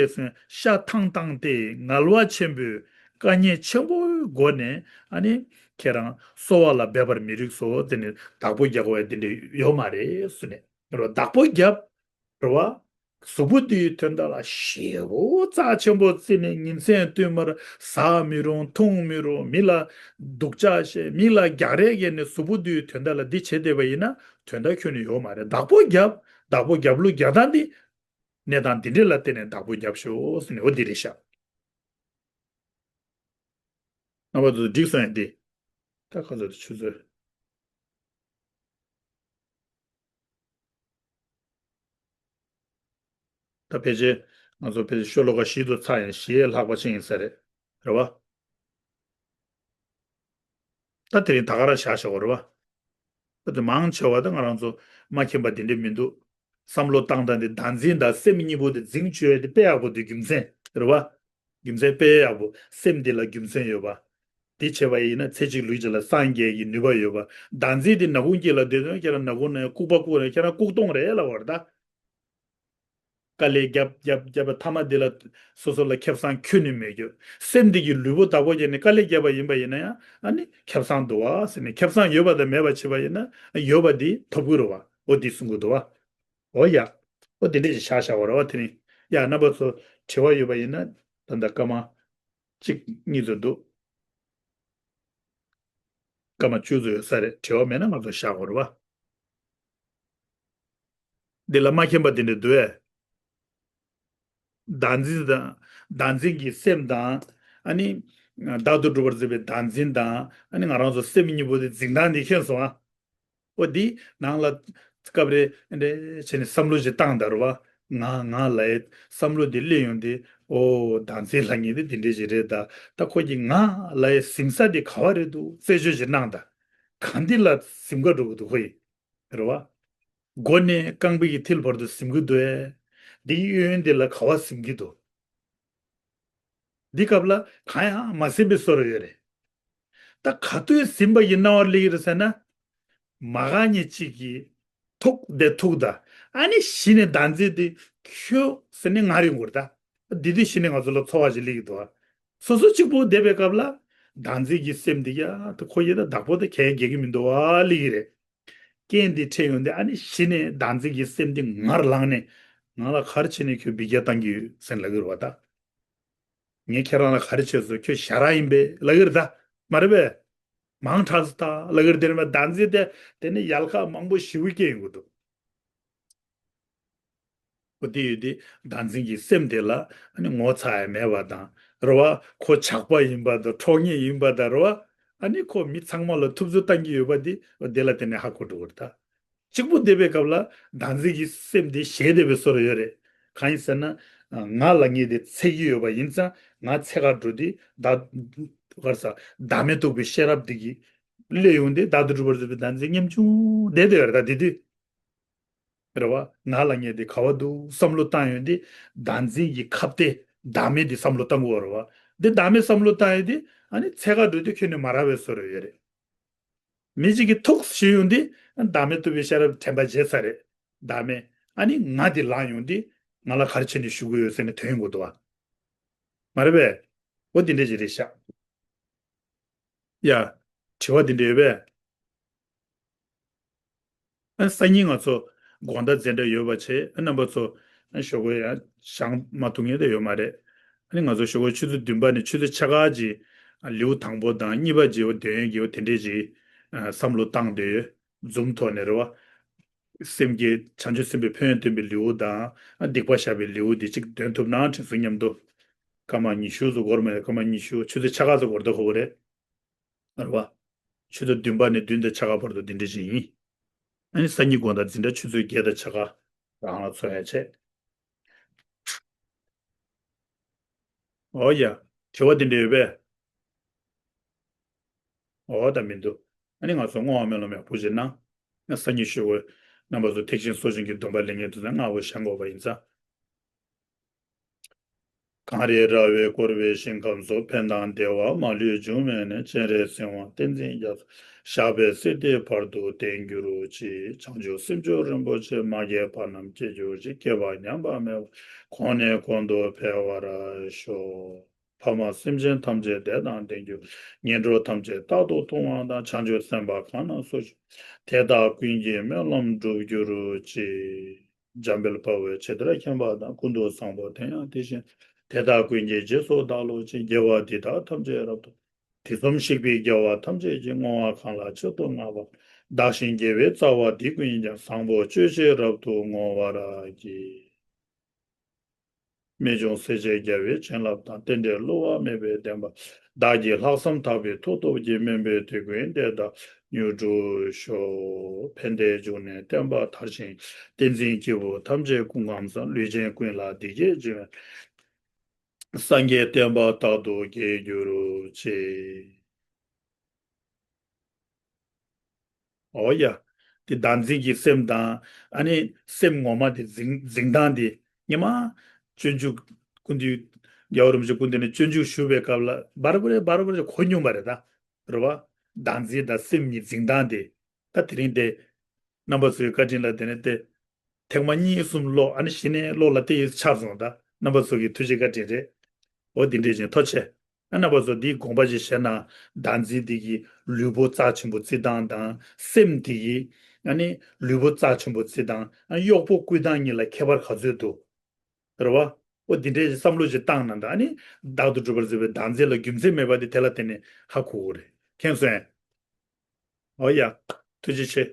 ཤ་ཐང་ཐང་སྟེ་ངལ་བ་ཆེན་པོས་དཀའ་ངལ་ཆེན་པོའི་སྒོ་ནས་ཨ་ནི་ཁྱེད་རང་གསོ་བ་ལ་འབད་པར་མི་རིགས་སོ། དེ་ནི་བདག་པོ་རྒྱག་དགོས་ཡ་དེ་འདྲ་ཡོད་མ་རེད་གསུངས་ནས། རོ་བདག་པོ་བརྒྱབ། རེད་བ། གཟུགས་པོ་འདིའི་དོན་དག་ལ་ཞེ་པོ་རྩ་ཆེན་པོ་བརྩིས་ནས་ཉིན་མཚན་བསྟུད་མར་ཟ་མི་རུང་འཐུང་མི་རུང་མི་ལ་སྡུག་ཅག་བཤད་མི་ལ་རྒྱག་རེས་བྱས་ནས་གཟུགས་པོ་འདིའི་དོན་དག་ལ་འདི་བྱེད་བསྡད་པ་ཡིན་ན་དོན་དག་ཁྱོན་ནས་ཡོད་མ་རེད། བདག་པོ་བརྒྱབ། བདག་པོ་བརྒྱབ་ལུགས་རྒྱག་སྟངས་འདི་གནས་སྟངས་འདི་འདྲ་ལ་བརྟེན་ནས་བདག་པོ་བརྒྱབ་ཤོག་ཟེར་ནས་འོ་འདི་རེད་ཤག་རྣམ་པ་ཚོ་འགྲིག་སོང་ཡ་འདི། ད་ཁ་ཚོ་དེ་ཆུ་ཚོད། ད་ཕལ་ཆེར་ང་ཚོ་ཕལ་ཆེར་ཤོ་ལོ་ཀ་བཞི་ཚོ་ཚར་ཡང་བཞི་ལྷག་པ་ཅིག་ཡིན་ས་རེད། རེད་བ། ད་དེ་རིང་ད་ག་རང་བཞག་བཞག་གོ་རེད་བ། ད་དེ་མང་ཆེ་བ་ད་ང་རང་ཚོ་མ་མཁྱེན་པ་དེ་འདྲ་མི་འདུག་བསམ་བློ་བཏང་སྟངས་དེ་བདག་འཛིན་དང་སེམས་གཉིས་པོ་དེ་འཛིང་བཅུག་ཡ་དེ་དཔེ་ཡག་པོ་འདུག་རྒྱུ་མཚན་རེད་བ། རྒྱུ་མཚན་དཔེ་ཡག་པོ་སེམས་འདི་ལ་རྒྱུ་མཚན་ཡོད་པ། འདི་བྱས་པ་ཡིན་ན་ཚེ་གཅིག་ལུས་གཅིག་ལ་སངས་རྒྱས་ཀྱི་ནུས་པ་ཡོད་པ། བདག་འཛིན་འདི་ནག་ཁུང་དཀྱིལ་ལ་སྡོད་དོན་ཁྱེད་རང་ནག་ཁུང་ནང་ལྐུགས་པ་བཀུག་ནས་ཁྱེད་རང་ལྐུགས་སྟོང་རེད་ལབ་པ་རེད་ད། དཀའ་ལས་བརྒྱབ་བརྒྱབ་བརྒྱབ་པ་མཐའ་མ་འདི་ལ་སོ་སོ་ལ་ཁེ་བཟང་ཁྱོན་ནས་མེད་རྒྱུ། སེམས་འདི་གི་ལུས་པོ་བདག་པོ་བརྒྱབ་ནས་དཀའ་ལས་བརྒྱབ་པ་ཡིན་པ་ཡིན་ན་ཡང་ཨ་ནི་ཁེ་བཟང་འདུག་བ་ཟེར་ནས་ཁེ་བཟང་ཡོད་པ་དང་མེད་པ་བྱས་པ་ཡིན་ན་ཡོད་པ་འདི་ཐོབ་ཀྱི་རེད་བ། འོ་འདི་གསུང་གི་འདུག་བ། འོ་ཡ། འོ་དེ་འདྲས་ཞིག་བཞག་བཞག་པ་རེད་བ། དེ་རིང་ཡ་རྣམ་པ་ཚོ་དྲི་བ་ཡོད་པ་ཡིན་ན་ད་ལྟ་སྐར་མ་གཅིག་གཉིས་ཚོ་འདུག་སྐར་མ་བཅུ་ཚོ་ཡོད་ས་རེད། དྲི་བ་མེད་ན་ང་ཚོ་བཞག་དགོས་རེད་བ། འདི་ལ་མ་མཁྱེན་པ་དེ་འདྲས་འདུག་ཨེ། བདག་འཛིན་དང་། བདག་འཛིན་གྱི་སེམས་དང་། ཨ་ནི། བདག་ཏུ་གྲུབ་པར་འཛིན་པའི་བདག་འཛིན་དང་། ཨ་ནི་ང་རང་ཚོ་སེམས་གཉིས་པོ་དེ་འཛིན་སྟངས་འདི་མཁྱེན་སོང་ཨ། འོ་འདི་ནང་ལ་སྐབས་རེ་འདྲ་བྱས་ནས་བསམ་བློ་ཞིག་བཏང་ད་རུ་བ། ང་ང་ལ་ཡ་བསམ་བློ་འདི་སླེབས་ཡོང་དུས་ཨོ་བདག་འཛིན་ལབ་མཁན་དེ་འདི་འདྲ་ཞིག་རེད་ད། ད་ཁོ་གིས་ང་ལ་ཡ་ཟིན་ས་འདི་ག་བ་རེད་འདུག་རྩད་གཅོད་ཞིག་གནང་ད། གང་འདི་ལ་ཟིན་ག་འགྲོ་གི་འདུག་ཁོ་ཡིས། རེད་བ། མགོ་ནས་རྐང་པའི་གི་མཐིལ་བར་དུ་ཟིན་གི་འདུག་ཨེ། འདི་གཡས་གཡོན་འདི་ལ་ག་བ་ཟིན་གི་འདུག་འདི་སྐབས་ལ་གང་ཡང་མ་ཟིན་པའི་བཟོ་འདྲ་ཡོད་རེད། ད་ག་དུས་ཟིན་པ་ཡིན་ན་བར་ལི་ཡིར་ཟེར་ན། མ་ག་ཉེ་གཅིག་གིས་ཐུག་དེ་ཐུག་ད། ཨ་ནི་གཞི་ནས་བདག་འཛིན་དེ་ཁྱོད་ཟེར་ནས་ང་རིང་གོར་ད། འདི་དུས་གཞི་ནས་ང་ཚོ་ལ་ཚོར་བ་ཞིག་སླེབས་ཀྱི་འདུག་ཨ། སོ་སོ་གཅིག་པུ་བསྡད་པའི་སྐབས་ལ་བདག་འཛིན་གྱི་སེམས་འདི་ཡ་ད་ཁོ་ཡི་ད་བདག་པོ་ད་གལ་འགེལ་གྱི་མི་འདུག་ཨ་སླེབས་ཀྱི་རེད། རྐྱེན་འདི་འཕྲད་ཡོང་དུས་ཨ་ནི་གཞི་ནས་བདག་འཛིན་གྱི་སེམས་འདི་ངར་ལངས་ནས་ང་ལ་ག་རེ་བྱས་ནས་ཁྱོད་འབུད་རྒྱག་བཏང་གི་ཡོད་ཟེར་ལབ་ཀྱི་རེད་བ་ད། ངས་ཁྱེད་རང་ལ་ག་རེ་བྱས་སོང་ཁྱོད་ཞ་ར་ཡིན་པས་ལབ་ཀྱི་རེད་ད། མ་རེད་པས། མང་དྲགས་སོང་ད་ལབ་ཀྱི་རེད། དེ་ནས་མ་བདག་འཛིན་དེ་དེ་ནས་ཡལ་ག་མང་པོ་ཞེ་པོ་སྐྱེ་ཡོང་གི་འདུག་འོ་དེ་ཡོད་དེ་བདག་འཛིན་གྱི་སེམས་དེ་ལ་ཨ་ནི་ངོ་ཚ་ཡ་མེད་པ་དང་རེད་བ། ཁོ་ཇག་པ་ཡིན་པ་དང་གྲོགས་ངན་ཡིན་པ་དང་རེད་བ། ཨ་ནི་ཁོ་མི་ཚང་མ་ལ་ཐུབ་ཚོད་བཏང་གི་ཡོད་པ་དེ་འོ་དེ་ལ་དེ་ནས་ཧ་གོ་འགྲོ་གི་རེད་ད། གཅིག་པུ་བསྡད་པའི་སྐབས་ལ་བདག་འཛིན་གྱི་སེམས་དེ་ཞེད་བསྡད་པའི་བཟོ་འདྲ་ཡོད་རེད། གང་ཡིན་ཟེར་ན། ང་ལ་ངེས་དེ་འཚེ་གི་ཡོད་པ་ཡིན་ཙང་ང་འཚེ་ག་འགྲོ་དུས་བདག་ག་རེ་ཟ། བདག་མེད་རྟོགས་པའི་ཤེས་རབ་དེ་གིས་སླེབས་ཡོང་དུས་བདག་ཏུ་གྲུབ་པར་འཛིན་པའི་བདག་འཛིན་ཉམ་ཆུང་བསྡད་བསྡད་ཡོད་རེད་ད་དེ་དུས། རེད་བ། ང་ལ་ངེས་དེ་ག་བ་འདུག་བསམ་བློ་བཏང་ཡོང་དུས་བདག་འཛིན་གྱི་ཁ་གཏད་བདག་མེད་དེ་བསམ་བློ་བཏང་དགོས་རེད་བ། འདི་བདག་མེད་བསམ་བློ་བཏང་ཡོང་དུས་ཨ་ནི་འཚེ་ག་འགྲོ་དུས་ཁྱོན་ནས་མ་རག་པའི་བཟོ་འདྲ་ཡོད་རེད། མི་གཅིག་གིས་ཐུག་ཞུས་ཡོང་དུས་བདག་མེད་རྟོགས་པའི་ཤེས་རབ་དྲན་པ་བརྗེད་ཚར་རེད། བདག་མེད་ཨ་ནི་ང་དེ་ལངས་ཡོང་དུས་ང་ལ་ག་རེ་བྱས་ནས་ཞུ་གི་ཡོད་ཟེར་ནས་དོན་ཡོང་གི་འདུག་བ། མ་རེད་པས། འོ་དེ་འདྲ་ཞིག་རེད་ཤག་ཡ། དྲི་བ་དེ་འདྲ་ཡོད་པས། ཨ་སང་ཉིན་ང་ཚོ་དགོང་དག་འཛིན་གྲྭ་ཡོད་པ་བྱས་ཨ་རྣམ་པ་ཚོ་ཨ་ཞོགས་པ་ཡང་བཞེངས་མ་ཐུབ་མཁན་དེ་ཡོད་མ་རེད། ཨ་ནི་ང་ཚོ་ཞོགས་པ་ཆུ་ཚོད་བདུན་པ་ནས་ཆུ་ཚོད་ཕྱེད་ཀ་ཅིག་ལེའུ་དང་པོ་དང་གཉིས་པ་ཅིག་འོ་འདོན་ཡོན་གྱི་འོ་དེ་འདྲས་ཅིག་བསམ་བློ་བཏང་སྡོད་ཡོད། Zoom་ཐོག་ནས་རེད་བ། སེམས་བསྐྱེད་བྱང་ཆུབ་སེམས་དཔའི་ཕན་ཡོན་སྟོན་པའི་ལེའུ་དང་ཨ་སྡིག་པ་བཤགས་པའི་ལེའུ་དེ་གཅིག་འདོན་ཐུབ་ན་དྲན་གསོ་མཉམ་དུ། སྐར་མ་ཉི་ཤུ་ཙམ་འགོར་མ་རེད། སྐར་མ་ཉི་ཤུ་ཆུ་ཚོད་ཕྱེད་ཀ་ཙམ་འགོར་ད་ཧོ་རེད། རེད་བ། ཆུ་ཚོད་བདུན་པ་ནས་བདུན་དང་ཕྱེད་ཀ་བར་དུ་འདི་འདྲ་ཞིག་ཡིན། ཨ་ནི་སང་ཉིན་དགོང་དག་འཛིན་གྲྭ་ཆུ་ཚོད་བརྒྱད་དང་ཕྱེད་ཀ་རང་ལ་འཚོགས་ཡ་བྱས། འོ་ཡ། དྲི་བ་འདི་འདྲ་ཡོད་པས། འོ་ད་མི་འདུག་ཨ་ནི་ང་ཚོ་བསྔོ་བ་སྨོན་ལམ་ཡག་པོ་ཅིག་གནང་། ང་སང་ཉིན་ཞུ་དགོས། རྣམ་པ་ཚོ་ཐེག་ཆེན་སྲོག་ཤིང་གི་སྡོམ་པ་ལེན་མཁན་དེ་ཚོ་སྔ་པོ་བཞེངས་དགོས་པ་ཡིན་ཙང་། གངས་རི་ར་བས་བསྐོར་བའི་ཞིང་ཁམས་སུ། ཕན་དང་བདེ་བ་མ་ལུས་འབྱུང་བའི་གནས། སྤྱན་རས་གཟིགས་དབང་བསྟན་འཛིན་རྒྱ་མཚོ། ཞབས་པད་སྲིད་མཐའི་བར་དུ་བརྟན་གྱུར་ཅིག། བྱང་ཆུབ་སེམས་མཆོག་རིན་པོ་ཆེ། མ་སྐྱེས་པ་རྣམས་སྐྱེ་གྱུར་ཅིག། སྐྱེས་པ་ཉམས་པ་མེད་པར། གོང་ནས་གོང་དུ་འཕེལ་བར་ཤོག། ཕ་མ་སེམས་ཅན་ཐམས་ཅད་བདེ་དང་ལྡན་གྱུར། ངན་འགྲོ་ཐམས་ཅད་རྟག་ཏུ་མཐོང་བ་དང་། བྱང་ཆུབ་སེམས་དཔའ་གང་རྣམས་སུ། དེ་དག་ཀུན་གྱི་སྨོན་ལམ་འགྲུབ་གྱུར་ཅིག། འཇམ་དཔལ་དཔའ་བོས་ཇི་ལྟར་མཁྱེན་པ་དང་། ཀུན་ཏུ་བཟང་པོ་དེ་ཡང་དེ་བཞིན། དེ་དག་ཀུན་གྱི་རྗེས་སུ་བདག་སློབ་ཅིང་། དགེ་བ་འདི་དག་ཐམས་ཅད་རབ་ཏུ། དུས་གསུམ་གཤེགས་པའི་རྒྱལ་བ་ཐམས་ཅད་ཀྱིས། བསྔོ་བ་གང་ལ་མཆིས་ཏེ་བསྔགས་པ། བདག་གཞན་དགེ་བའི་རྩ་བ་འདི་ཀུན་ཀྱང་། བཟང་པོ་སྤྱོད་ཕྱིར་རབ་ཏུ་བསྔོ་བར་བགྱི། རྨད་བྱུང་སྲས་བཅས་རྒྱལ་བའི་བྱིན་རླབས་དང་། རྟེན་འབྲེལ་བསླུ་བ་མེད་པའི་བདེན་པ། བདག་གི་ལྷག་བསམ་དག་པའི་མཐུ་སྟོབས་ཀྱིས། སྨན་པའི་དུས་ཀུན་བདེ་དང་མྱུར་འགྲུབ་ཤོག། ཕན་བདེའི་འབྱུང་གནས་བསྟན་པ་དར་ཞིང་བསྟན་འཛིན་སྐྱེས་བུ་ཐམས་ཅད་སྐུ་ཁམས་བཟང་། ལུས་ཅན་ཀུན་ལ་བདེ་སྐྱིད་འབྱུང་བའི། སངས་རྒྱས་བསྟན་པ་རྟག་ཏུ་རྒྱས་གྱུར་ཅིག། འོ་ཡ། དེ་བདག་འཛིན་གྱི་སེམས་དང་། ཨ་ནི་སེམས་ངོ་མ་དེ་འཛིན་འཛིན་སྟངས་དེ། སྔོན་མ་སྤྱོད་འཇུག་སྐུ་མདུན། རྒྱལ་བ་རིན་པོ་ཆེ་སྐུ་མདུན་ནས་སྤྱོད་འཇུག་ཞུ་བའི་སྐབས་ལ་བར་བར་བར་བར་གོ་མྱོང་བ་རེད་ད། རེད་བ། བདག་འཛིན་དང་སེམས་གཉིས་འཛིན་སྟངས་དེ། ད་དེ་རིང་དེ། རྣམ་པ་ཚོའི་བཀའ་དྲིན་ལ་དེ་ནས་དེ། ཐེངས་མ་གཉིས་གསུམ་ཀློག། ཨ་ནི་གཞི་ནས་ཀློག་ལ་དེ་ཡིས་ཆགས་སོང་ད། རྣམ་པ་ཚོ་གི་ཐུགས་རྗེ་བཀའ་དྲིན་རེད། འོ་འདི་འདྲས་ཅིག་ཐུགས་རྗེ་ཆེ། ཨ་རྣམ་པ་ཚོ་འདིའི་དགོངས་པ་ཅིག་བཞེས་ན། བདག་འཛིན་འདི་གིས་ལུས་པོ་རྩ་ཆེན་པོ་བརྩི་སྟངས་དང་། སེམས་འདི་གིས་ཨ་ནི་ལུས་པོ་རྩ་ཆེན་པོ་བརྩི་སྟངས། ཨ་གཡོག་པོ་བཀོལ་སྟངས་གཉིས་ལ་ཁྱད་པར་ག་ཚོད་འདུག། རེད་བ། འོ་འདི་འདྲའི་བསམ་བློ་ཞིག་བཏང་ན་ད། ཨ་ནི་བདག་ཏུ་གྲུབ་པར་བརྩི་བའི་བདག་འཛིན་ལ་རྒྱུ་མཚན་མེད་པ་དེ་དེ་ལ་བརྟེན་ནས་ཧ་གོ་གི་རེད། མཁྱེན་སོང་ངས། འོ་ཡ། ཐུགས་རྗེ་ཆེ།